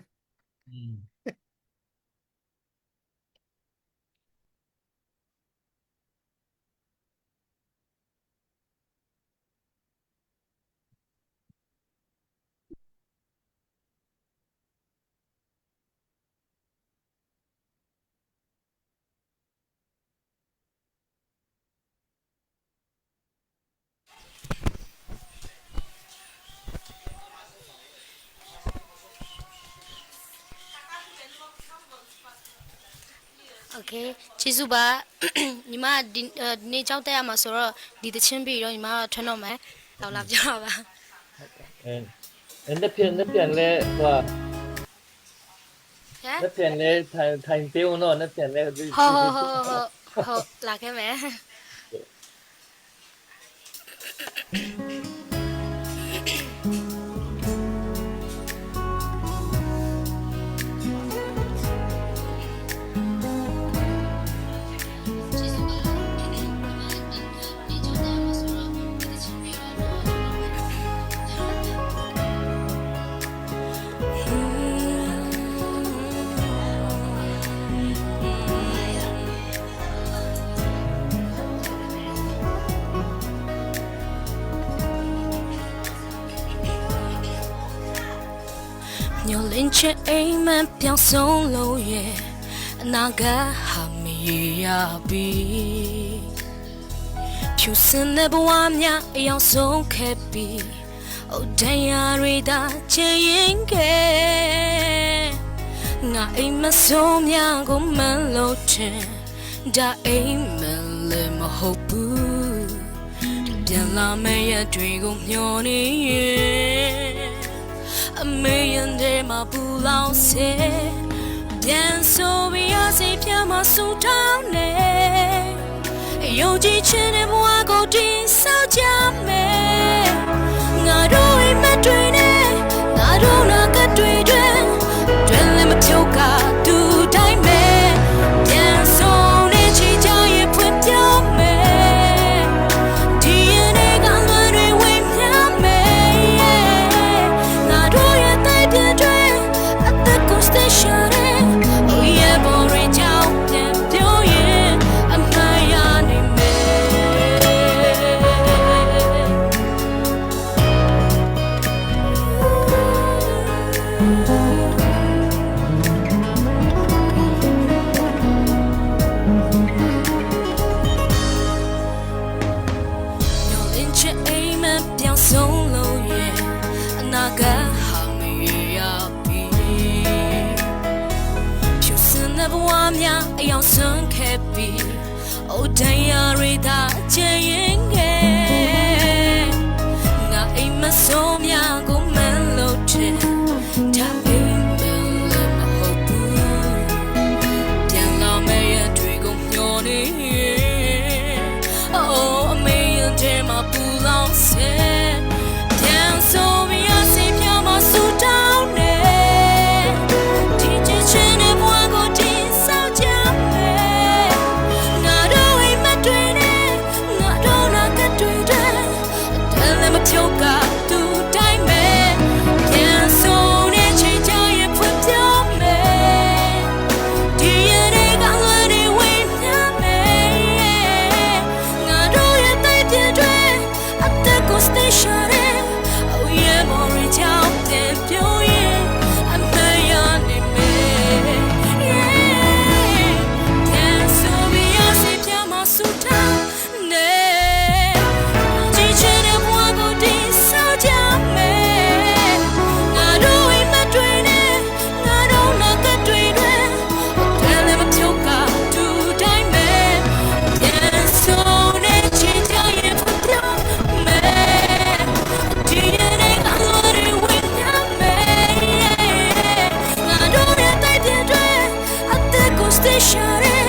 Okay ကျေးဇူးပါညီမဒီနေ့ကြောင်းတက်ရမှာဆိုတော့ဒီတချင်းပြီးတော့ညီမထွက်တော့မယ်လောက်လာပြောပါ အဲနှစ်ပြန်နှစ်ပြန်လဲဟို ဟမ် နှစ်ပြန်လဲထိုင်ထိုင်ပေးဦးနော်နှစ်ပြန်လဲ ဟုတ်ဟုတ်ဟုတ်ဟုတ်ဟုတ်လာခဲ့မယ် မျောလင်းချက်အိမ်မပြောင်းဆုံးလို့ရဲ့အနာဂတ်ဟာမရေရပြီဖြူစင်တဲ့ဘဝများအယောင်ဆုံးခဲ့ပြီအိုတရားတွေသာချင်ရင်ခဲ့ငါအိမ်မဆုံးများကိုမန်လို့ချင်ဒါအိမ်မလည်းမဟုတ်ဘူးပြန်လာမယ့်ရက်တွေကိုမျှော်နေရင်အမေရင်ထဲမှာပူလောင်စေပြန်ဆိုပြီးရစေပြမဆူတောင်းနေယုံကြည်ခြင်းနဲ့ဘဝကိုတည်ဆောက်ကြမယ်ငါတို့အိမ်မက်တွေနဲ့ငါတို့နာကတွေတွေတွင်လည်းမဖြုတ်ကတူတိုင်းပဲပြန်ဆုံးနေချင်ကြရင်ဖွင့်ပြမယ်ဒီရင်တွေကလွန်တွေဝင်ပြမယ်ငါတို့ရဲ့တိုက်ပြတွေအသက်ကို station နဲ့ Oh yeah boring ကြောင့်ပြန်ပြောရင်အမှန်ရနေမယ် မျောလင့်ချက်အိမ်မပြောင်းဆုံးလို့ရဲ့အနာဂတ်ဟာမရေရပြီဖြူစင်တဲ့ဘဝများအယောင်ဆုံးခဲ့ပြီအိုတရားတွေသာချင်ရင်ခဲ့ ဆက်ပြန်ဆိုပြစေပြမဆူတောင်းနေဒီချစ်ချင်းတဲ့ဘဝကိုတင်ဆောက်ကြမယ်ငါတို့အိမ်မတွေနဲ့ငါတို့နာကတွေတဲ့တယ်လည်းမဖြုတ်ကသူတိုင်းပဲပြန်ဆိုနေချိန်ကြရင်ဖွင့်ပြမယ် ဒီရတဲ့ကလွယ်နေဝင်ပြမယ်ငါတို့ရဲ့တိုက်ပြတွေအသက်ကို station နဲ့ Oh yeah more ကြောင့်ပြန်ပြရင်အမေရနေမယ် Yeah ပြန်ဆိုပြီးရစီပြမဆူတာနေကြည့်ချင်တဲ့ဘဝကိုတည်ဆောက်ကြမယ်ငါတို့အိမ်မတွေနဲ့ငါတို့နာကတွေတွေတယ်လည်းမဖြုတ်ကတူတိုင်းပဲပြန်ဆိုနေချင်ကြရင်ဖပြောမယ်ဒီနေ့ကလွယ်တွေဝင်ရမယ်ငါတို့ရဲ့တိုက်ပြတွေအသက်ကို station ရဲ့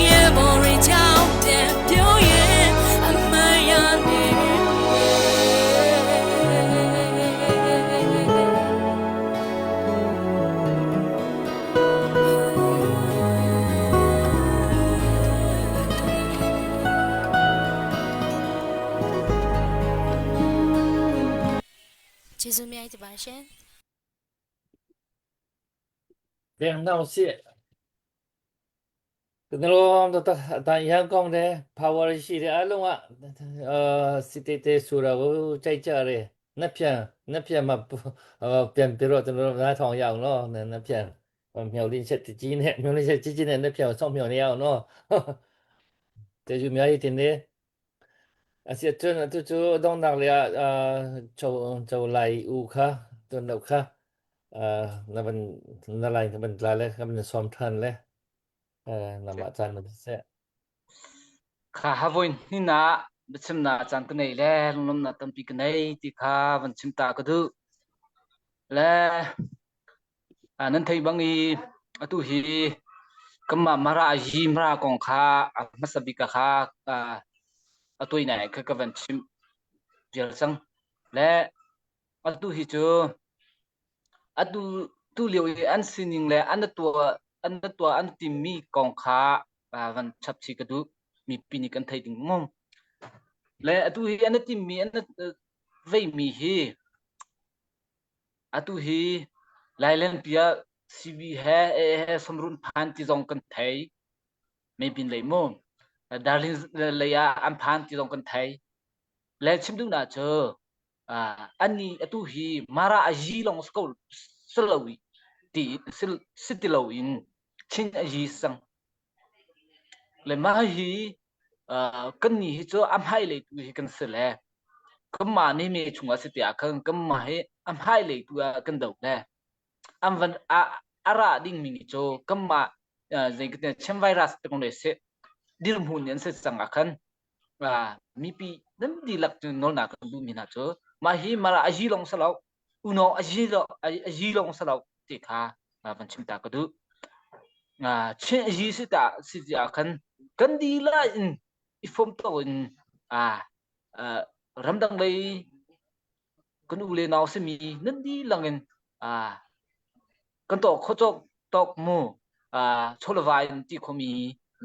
ရေပေါ်ရင်ချောင်းပြန်ပြောရင်အမှန်ရနေ ကျေးဇူးများတင်ပါရှင် ပြန်နောက်ရှိကျွန်တော်တို့တန်ရန်ကောင်းတယ် power ရှိတယ်အလုံးကအာစစ်တေးဆိုတာကိုကြိုက်ကြတယ်နှစ်ပြန်နှစ်ပြန်မှာပြန်ပြီးတော့ကျွန်တော်တို့နားထောင်ရအောင်နော်နှစ်ပြန်မျောလင်းချက်ကြီးနဲ့မျောလင်းချက်ကြီးကြီးနဲ့နှစ်ပြန်စောင့်မျှော်နေရအောင်နော်ကျေးဇူးများကြီးတင်တယ်အစီကျွန်းတူတူတော့နောက်လေအာချိုချိုလိုက်ဦးခါတွန်းတော့ခါအာနဘန်နလိုက်နဘန်လာလေကမဆွမ်ထန်လေအဲနမချန်မဆက် Kha havoin ni na bichim na chan ka nei le lunglom na tampi ka nei ti kha van chim ta ka du le nan thei bang i atu hi kama mara yi mara kong kha hmasa bik kha atoi nai kha ka van chim vial cang le atu hi cu atu tu lio i an sining le an tua an tua an timmi kong kha van chap chi ka duh mipi nih kan thei ding mom le atu hi an timmi an veimi hi atu hi Lailen pia CB he e he somrun phan ti zong kan thei maybe lei mu darling lei ah an phan ti zong kan thei le chim duh na cu ani atu hi mara a yi long ko silo ti si ti lo in chin a yi sang le mah hi kan ni hi cu a hmai lei tu hi kan si le kanmah nih me chungah si tiah khan kanmah hi a hmai lei tu ah kan do le an van a a ra ding mi cu kanmah zei ka chem virus te kong le si dirhmun an si cang ah khan mipi nan dihlak cu nawlnak kan duh mi hna cu mah hi mara a yi long salo uno a yi lo a yi long salo ti kha van chim ta ka duh chin a yi si ta si ti ah khan kan dila in i fom to in a ramdang lei kan u le nau simi nan dilang in a kan to kho chok tok mu a cholawai in ti khomi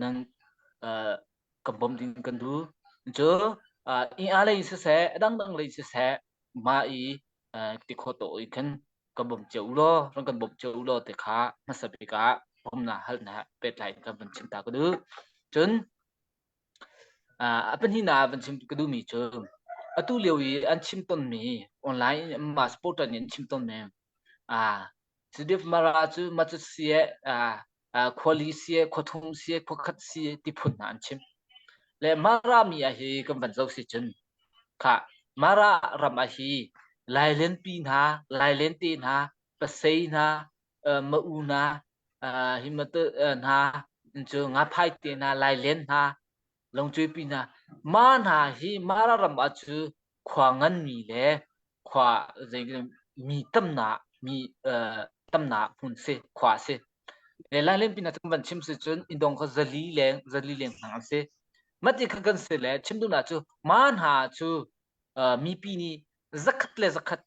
nan kan bawmh ding kan duh. Cu inn lei siseh, a dangdang lei siseh, mah i ti khawh to i khan kan bawm cio u law, ran kan bawmh cio u law ti kha hmasa bik ah bawmhnak halnak pehtlai in kan van chim ta ka duh. Cun a pahnihnak ah van chim ka duhmi cu atu lio i an chim tonmi online in mah supporter nih an chim tonmi Sudip Mara cu Macut sie khuali sie khuathum sie khuakhat sie ti phun hna an chim. Le Mara mi ah hi kan van zoh si cun kha Mara ram ah hi Lailen pi hna, Lailen te hna, Pasei hna, Ma-u hna, himate hna, cu Ngaphai te hna, Lailen hna, Longcuai pi hna, ma hna hi Mara ram ah cu khua nganmi le khua zei mi tamnak mi tamnak hmun si khua si le Lailen pinah cun van chim si cun indong kha zali leng zali leng hmang an si mati kha kan si le chim duhnak cu ma hna cu Mipi nih zakhat le zakhat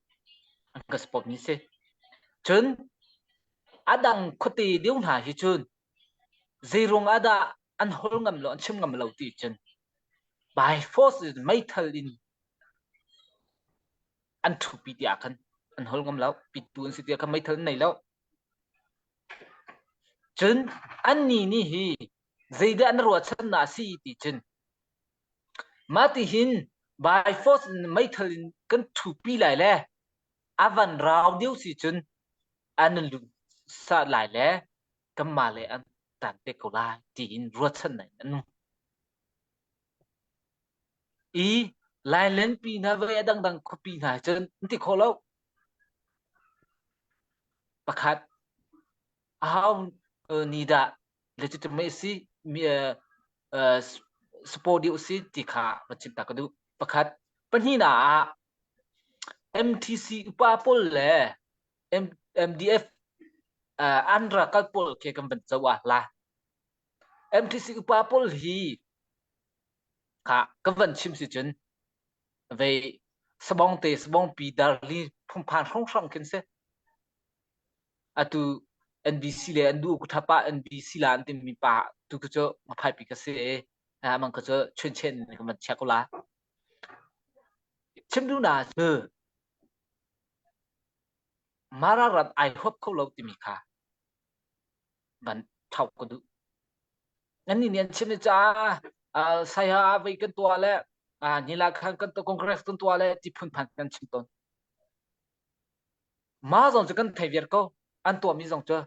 an ka support mi si. Cun a dang khuate deuh hna hi cun zeiruang ah dah an hol ngam lo an chim ngam lo ti cun by force in meithal in an ṭhupi tiah khan an hol ngam lo pitu an si tiah khan meithal an nei lo. Cun annih nih hi zeidah an ruahchannak a si ti cun mah ti hin by force in meithal in kan ṭhupi lai le a van rau deuh si cun an lut sa lai le kanmah le an tan te ko lai tiin ruahchannak in an um. I Lailenpi hna vei a dangdang khuapi hna cun an ti khawh lo. Pakhat ahau ni dah legitimate si mi support deuh si ti kha va chim ta ka duh. Pakhat pahnihnak ah MTC upa pawl le MDF an rakal pawl khi kan van zoh ah la. MTC upa pawl hi kha ka van chim si cun vei sabong te sabong pi darli phungphan hrawnghrang khin si. Atu NBC le an duh kuthapa NBC la an timi pa tu ku cu maphai pi ka si e amang ka cu chun chen ka van chia ko la. Chim duh na cu Mara rat ai huap kho lo timi kha van thau ka duh. Nan nih an chim ni caah saya vei kan tuah le nila khan kan congress kan tuah le ti phunphan kan chim tawn. Ma zong cu kan thei viar ko an tuah mi zong cu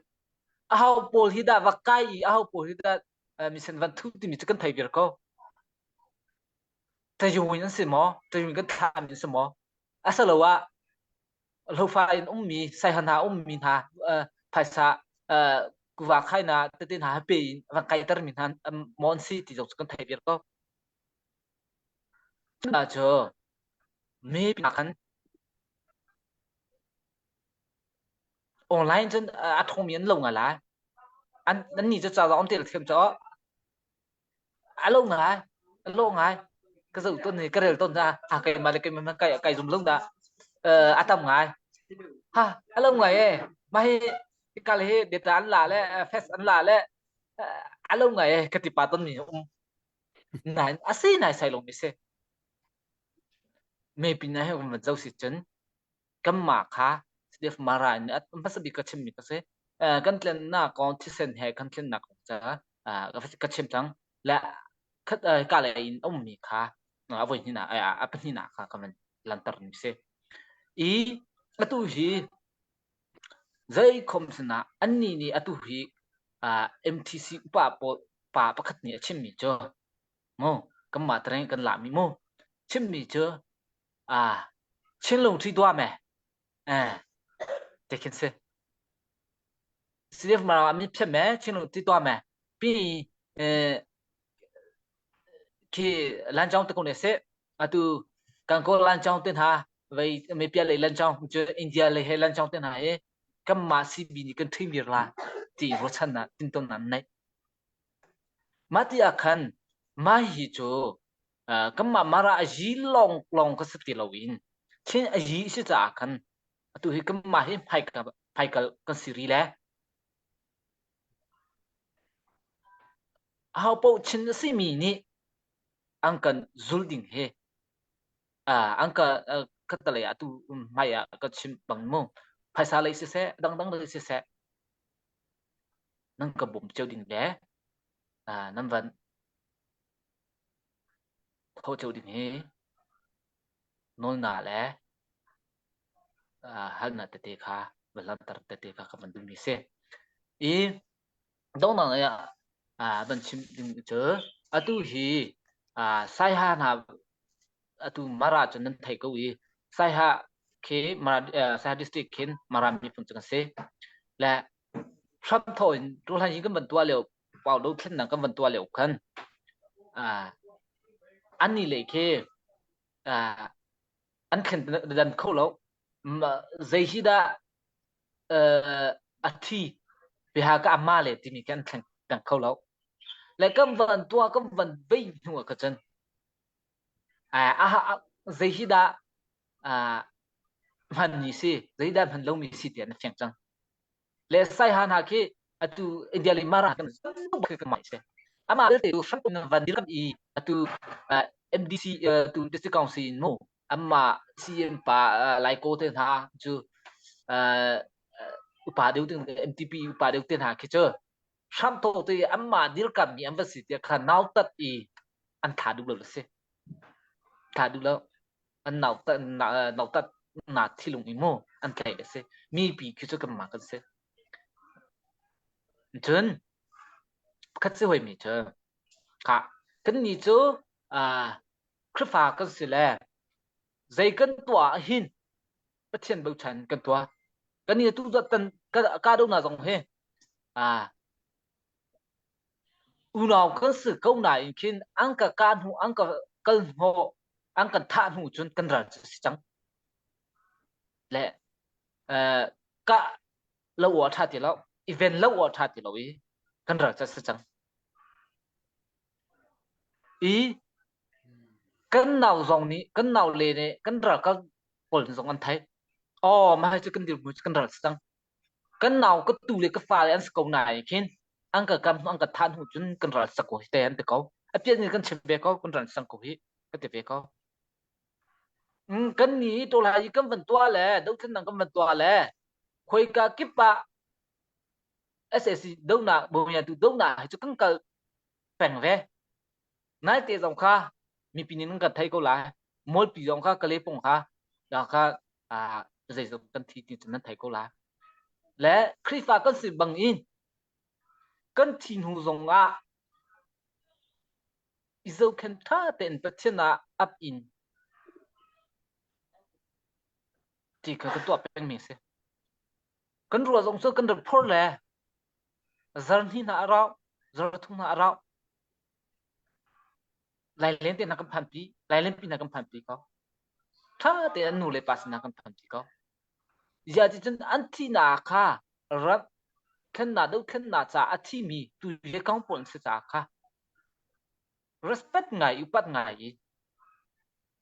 ahau pawl hi dah va kai i ahau pawl hi dah misen van thu timi cu kan thei viar ko. Tayuin an si maw? Tayuin kan thlah mi an si maw? Asaloah hlofa in ummi saiha hna ummi hna phaisa kuva khai na tete hna pe in van kaiter mi hna maw an si ti zong cu kan thei viar ko. Cu cu mi khan online cun a thongmi an lo ngai lai. An an ni cu ca zong an tel thiam caw. A lo ngai, a lo ngai. Ka zoh tawn hi ka rel tawn hna. Ha keimah le keimah kai kai zum lo dah. A tam ngai. Ha, a lo ngai e. Mah hi kal hi data an la le fest an la le a lo ngai e ka ti pa ton mi um. Nain a si nai sai lo mi si. Me pin na he um zo si cun kanmah kha CDF Mara in hmasa bik ka chimmi ka si. Kan tlennak kong thisen he kan tlennak kong ca ka chim cang. Le ka lei in ummi kha a voi hnihnak a pahnihnak kha ka van lanter mi si. I atu hi zei khom sinah annih nih atu hi MTC upa pawl pa pakhat nih a chimmi cu mu kanmah tereng kan lami mu chimmi cu Ah, Chinlung ṭhi tuah me. Eh, te khin si. CDF mara mi phiat me, Chinlung ṭhi tuah me. Pi eh khi lanchong te ko ne se. Atu kan ko lanchong te hna vei me pia lei lanchong cu India lei he lanchong te hna he kan ma CB ni kan ṭhi mir la ti rochan na tinton nan nei. Ma ti ah khan mai hi cu kanmah Mara a yi lawng lawng ka si ti loin Chin a yi si caah khan atu hi kanmah hi hmaikal hmaikal kan si ri le aho paoh Chin a simi nih an kan zul ding hi an ka khatalei ah atu hmai ah ka chim bang mu phaisa lei siseh dangdang lei siseh nan ka bawm cio ding le nan van Thaw cio ding hi nawlnak le halnak tete kha va langhter tete kha ka van duhmi a si. I donghnak ah van chim ding cu atu hi Saiha hna atu Mara cu nan thei ko i Saiha khi Mara Saiha district khin Mara miphun cu kan si. Le hramthawh in Tualhan hi kan van tuah lio pau dothlennak kan van tuah lio khan annih lei khi an thlen dan kho lo zei hi dah a thi biha ka amma le timi khi an thleng peng kho lo le kan van tuah kan van vei hnu ah ka cun. Zei hi dah hman mi si, zei dah hman lomi si tiah na fiang cang. Le Saiha hna khi atu India le Mara kan kan mai se. Amah belte tu hram van dirham i atu MDC tu District Council mu amma CM pa Laiko te hna cu upa deuh te MTP upa deuh te hna khi cu hram to te amma dirkam mi an va si tiah kha nautat i an tha duh lo si. Tha duh lo. An nautat nautat na thilung i mu an tlaih a si. Mipi khi cu kanmah kan si. Cun pakhat si hoi mi cu ka kan ni cu uh, Khrihfa kan si le zei kan tuah ah hin Pathian bochan kan tuah. Kan ni tu tan ka do na zong hi ah Unau kan si ko nain khin an ka kah hnu, an ka kal hnawh, an kan thah hnu cun kan ral cu si cang. Le uh, kah lo awk a ṭha ti lo, i ven lo awk a ṭha ti lo i kan ral cu si cang. I kan nau zong nih, kan nau le nih, kan ralkap pawl zong an theih. Aw, mah hi cu kan dirhmun cu kan ral si cang. Kan nau ka tu le ka fale an si ko nain khin an ka kam an ka thah hnu cun kan ral sak ko hi te an ti ko. A pian in kan chim ve ko, kan ral sang ko hi ka ti ve ko. Mm, kan ni tawlai i kan van tuah le dothlennak kan van tuah le khoika kip ah SAC donak bomiatu donak hi cu kan kal peng ve. Naite zong kha mipi nih nan kan thei ko lai. Mualpi zong kha Kalepong kha da kha ah zeizong kan thi ti cu nan thei ko lai. Le Khrihfa kan si bang in kan thi hnu zong ah i zohkhenh ṭha tein Pathian ah ap in ti kha kan tuah pengmi a si. Kan ruah zong cu kan rak phor le zar hnih hna a rau, zar thum hna a rau. Lailen te hna kan phanpi, lailen pi hna kan phanpi ko. Ṭha tein an nu le pa sinah kan phanpi ko. Ziah ti cun an thihnak kha ram thlennak dothlennak caah a thimi tu le kong pawl an si caah kha respect ngai upat ngai i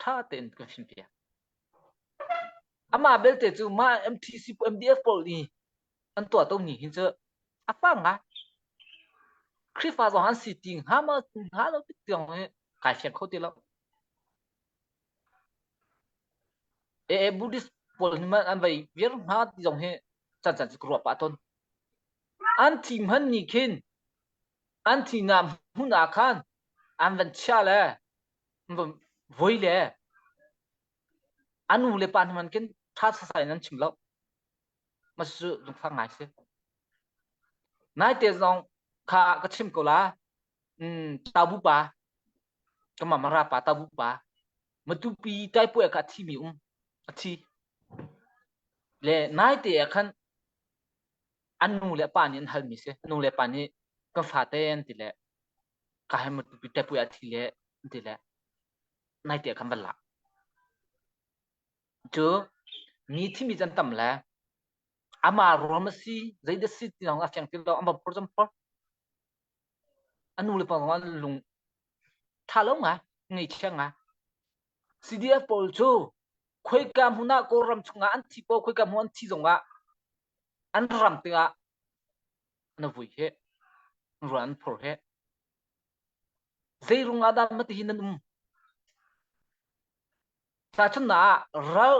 ṭha tein kan fimpiak. Amah belte cu mah MTC MDF pawl i an tuah to ni hin cu a fang ngai. Khrihfa zong an si ti hnga ma hnga lo tik tiang hi kai fiang kho ti lo. E e Buddhist pawl hi man an vei viar hnga ti zong hi chan chan cu ka ruah pah tawn. An thi hman ni khin an thi na hmun ah khan an van chia le an van voi le an nu le pa hman khin tha sasai in an chim lo. Ma cu lungfak ngai si. Naite zong kha ka chim ko la. Mm, tabu pa ka mama pa tabu pa matupi taipuai kha a thi mi um a thi le naite ah khan an nu le pa nih an hal mi si nu le pa nih kan fate an ti le ka hai matupi taipuai a thi le an ti le naite ah khan van lak cu mi thimi can tam le ama ruam a si zeidah si ti zong a fiang ti lo an va phur zam phur a nu le pa zong an lung ṭha lo ngai ngaihchia ngai CDF pawl cu khoika hmun ah Kawlram chungah an thi paoh khoika hmun an thi zongah an ram tikah na vui he ruan an phur he zei rung ah dah mati hi nan um tahchunhnak ah ral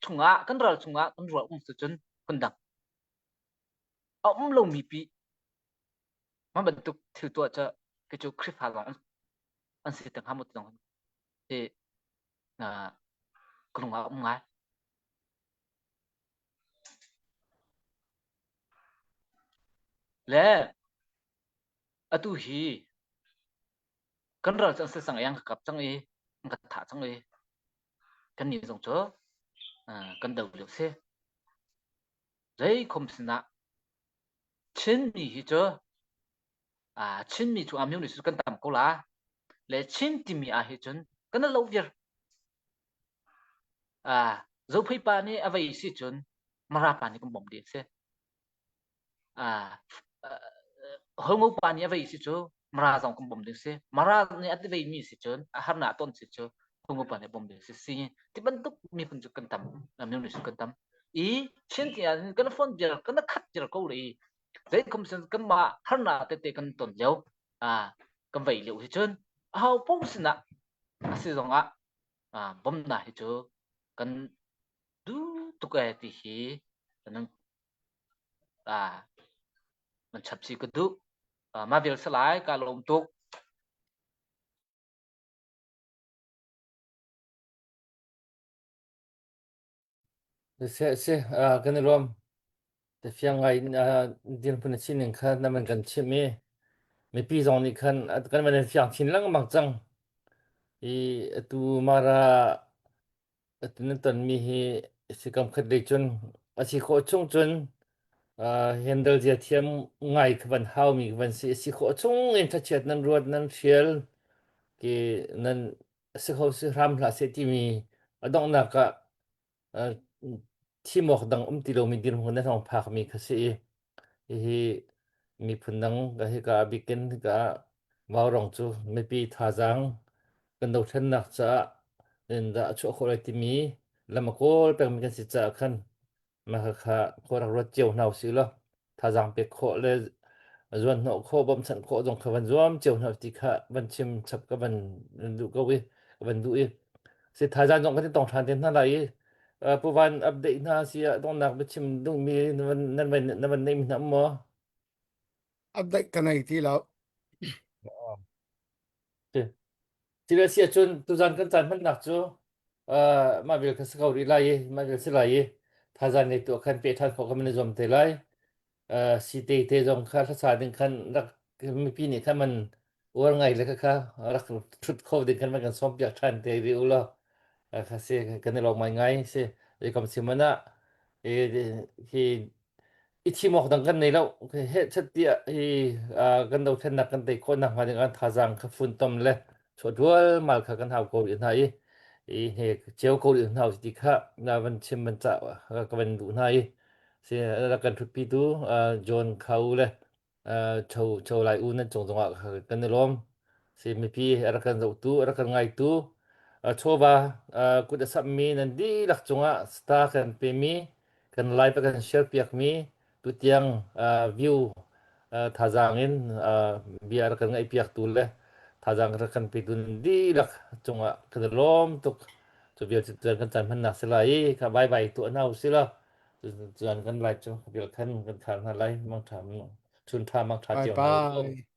chungah kan ral chungah kan rual um cun phundang a um lomi pi mah bantuk thil tuah cu kei cu Khrihfa zong an si te hnga maw ti zong hi ka lung ah um ngai. Le atu hi kan ral cu an si cang i an ka kap cang i an ka thah cang i kannih zong cu kan do lio si. Zei khom sinah Chinmi hi cu Chinmi cu amyone cu kan tam ko la. Le Chin timi ah hi cun kan lo viar. Zophei pa nih a vei si cun Mara pa nih kan bawmh ding si. Holngo pa nih a vei si cu Mara zong kan bawmh ding si. Mara nih a vei mi si cun a harnak ton si cu. Khuangupa nih bawm ding si si ti bantuk miphun cu kan tam minung cu kan tam i Chin ti ah kan phone vial kan khat vial ko le i zeikhum sin kanmah harnak tete kan ton lio ah kan vei lio hi cun aho paoh sinah a si zongah bawmnak hi cu kan duh tuk ee ti hi kan man chap si ka duh. Mah vial si lai ka lawm tuk. Si si kan i lawm. Fiang ngai in dirhmun na sining kha na man kan chimh i mipi zong nih khan kan van in fiang chin lengmang cang. I atu Mara atu nan tonmi hi si kam khat lei cun a si khawh chung cun handle zia thiam ngai kha van haumi van si a si khawh chung in thlachiat nan ruat nan hrial ki nan si kho si hram hlah seh timi a donghnak ah thim awk dang um ti lomi dirhmun na hong phakmi kha si i hihi miphun dang ka hika a bikin hika Vaurawng cu mipi thazaang kan dothlennak caah in dah a chuah khawh lai timi lam a kawl pengmi kan si caah khan mah kha khua rak ruat cio hna usih law thazaang pek khawh le zuan hnawh khawh bawmhchanh khawh zong kha van zuam cio hna ti kha van chim chap ka van duh ko i ka van duh i si thazaang zong kan i tong ṭhan te hna lai i pu van update hna si ah donghnak biachim duhmi nan van nan van nan van neih mi hna um maw Update ka nei ti lo. Ti le si ahcun tuzan kan caan hmannak cu mah vial kha si ko rih lai i mah vial si lai i thazaang ngei tu khan pe ṭhan khawh kan i zuam te lai. Si te te zong kha hlasa ding khan rak mipi nih khan man uar ngai le kha kha rak ṭhut kho ding khan man kan sawm piak ṭhan te rih u law kha si kan i lawm ngai ngai si kam si man ah hi i thim awk dang kan nei lo. Hehchat tiah hi kan dothlennak kan tei khawh nakhnga ding ah thazaang kha funtom le chuahṭual mal kha kan hau ko rih hna i i he cio ko rih hna ti kha na van chim van cah ka van duh hna i si rak kan ṭhutpitu John Khau le Cho Cho Lai U nan cung zongah kan i lawm. Si mipi a rak kan zohtu, a rak kan ngaitu, chawva kut a sammi nan dihlak cungah star kan pemi, kan live a kan share piakmi, tutiang view thazaang in bia rak kan ngaih piaktu le thazaang rak kan petu nan dihlak cungah kan i lawm tuk. Cu vial cu kan caan hmannak si lai i kha bye bye tuah hna usih law Cun kan live cu vial khan kan khar hna lai. Mangṭha chun ṭha mangṭha Bye cio hna u. bye.